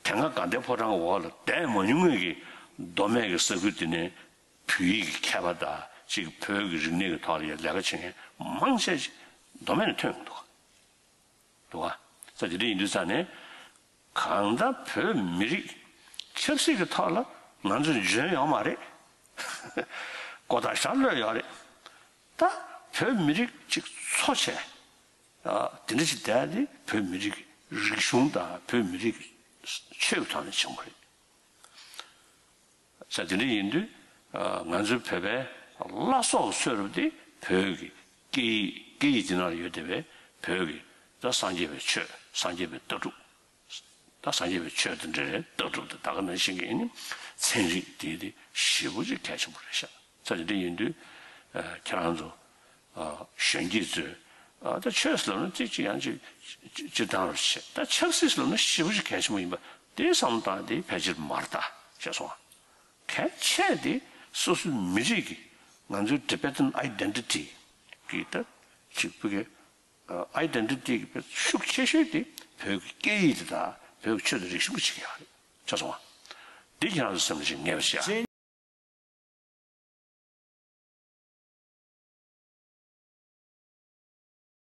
དེ་སྔ་དགའ་ལྡན་ཕོ་བྲང་འོག་ལ་བསྡད་མ་མྱོང་མཁན་གྱི་མདོ་སྨད་ཀྱི་ས་ཁུལ་དེ་ནས་བོད་ཡིག་གི་མཁས་པ་དང་ཅིག་བོད་ཀྱི་རིག་གནས་ཀྱི་ཐོག་ལ་ཡ་ལས་ཀ་བྱེད་མཁན་མང་ཆེ་ཅིག་མདོ་སྨད་ནས་ཐོན་ཡོང་གི་འདུག་བ། འདུག་ག་ས་དེ་འདྲ་ཡིན་དུས་ཙང་ནས། གང་ལྟར་བོད་མི་རིགས་ཆབ་སྲིད་ཀྱི་ཐོག་ལ་ང་ཚོ་འཇོན་ཡོད་མ་རེད། ཀོ་ཐག་ཞྭ་ལྷོད་ཡོད་རེད། ད་བོད་མི་རིགས་ཅིག་འཚོ་བྱས། ཨ། དེ་འདྲ་ཞིག་བསྡད་དེ་བོད་མི་རིགས་ཀྱི་རིག་གཞུང་དང་བོད་མི་རིགས་ཀྱི་ཆོས་ཀྱི་ཐོག་ནས་བྱུང་བ་རེད། ས་དེ་འདྲ་ཡིན་དུས། ང་ཚོའི་བོད་པའི་བླ་སྲོག་གི་ཚོད་རུབ་དེ་བོད་ཀྱི་སྐད་ཡིག་སྐད་ཡིག་དེ་ནང་ལ་ཡོད་བསྡད་པའི་བོད་ཀྱི་ད་སངས་རྒྱས་པའི་ཆོས་སངས་རྒྱས་པའི་ལྟ་གྲུབ། ད་སངས་རྒྱས་པའི་ཆོས་དང་འབྲེལ་བའི་ལྟ་གྲུབ་དེ་ད་ག་ནང་བཞིན་གྱི་ཨེ་ནི་ཚན་རིག་དེ་དེ་ཞེ་པོ་ཅིག་གལ་ཆེན་པོ་རེད་ཤག་ས་དེ་འདྲ་ཡིན་དུས། ཁྱེད་རང་ཚོ། གཞོན་སྐྱེས་ཚོས། ད་ཆོས་ཟེར་ལབ་ན་ཅིག་ཅིག་ཡང་ཅིག་སྤྱིར་བཏང་རུ་བྱེད། ད་ཆབ་སྲིད་ཟེར་ལབ་ན་ཞེ་པོ་ཅིག་གལ་ཆེན་པོ་ཡིན་པ་དེ་བསམ་བློ་བཏང་དེ་ཕལ་ཆེར་མ་རེད་ད་བྱས་སོང་ང་། གལ་ཆེ་དེ་སོ་སོའི་མི་རིགས་ཀྱི་ང་ཚོའི་Tibetan identity གི་ད་ཅིག་བོད་ཀྱི་identity གི་ཤུགས་ཆེ་ཤོས་དེ་བོད་ཀྱི་སྐད་ཡིག་དེ་དང་བོད་ཀྱི་ཆོས་དང་རིག་གཞུང་གི་ཆེད་ཡག་རེད་བྱས་སོང་ང་། འདི་ཁྱེད་རང་ཚོ་སེམས་ལ་ཞིག་ངེས་པར་བྱ།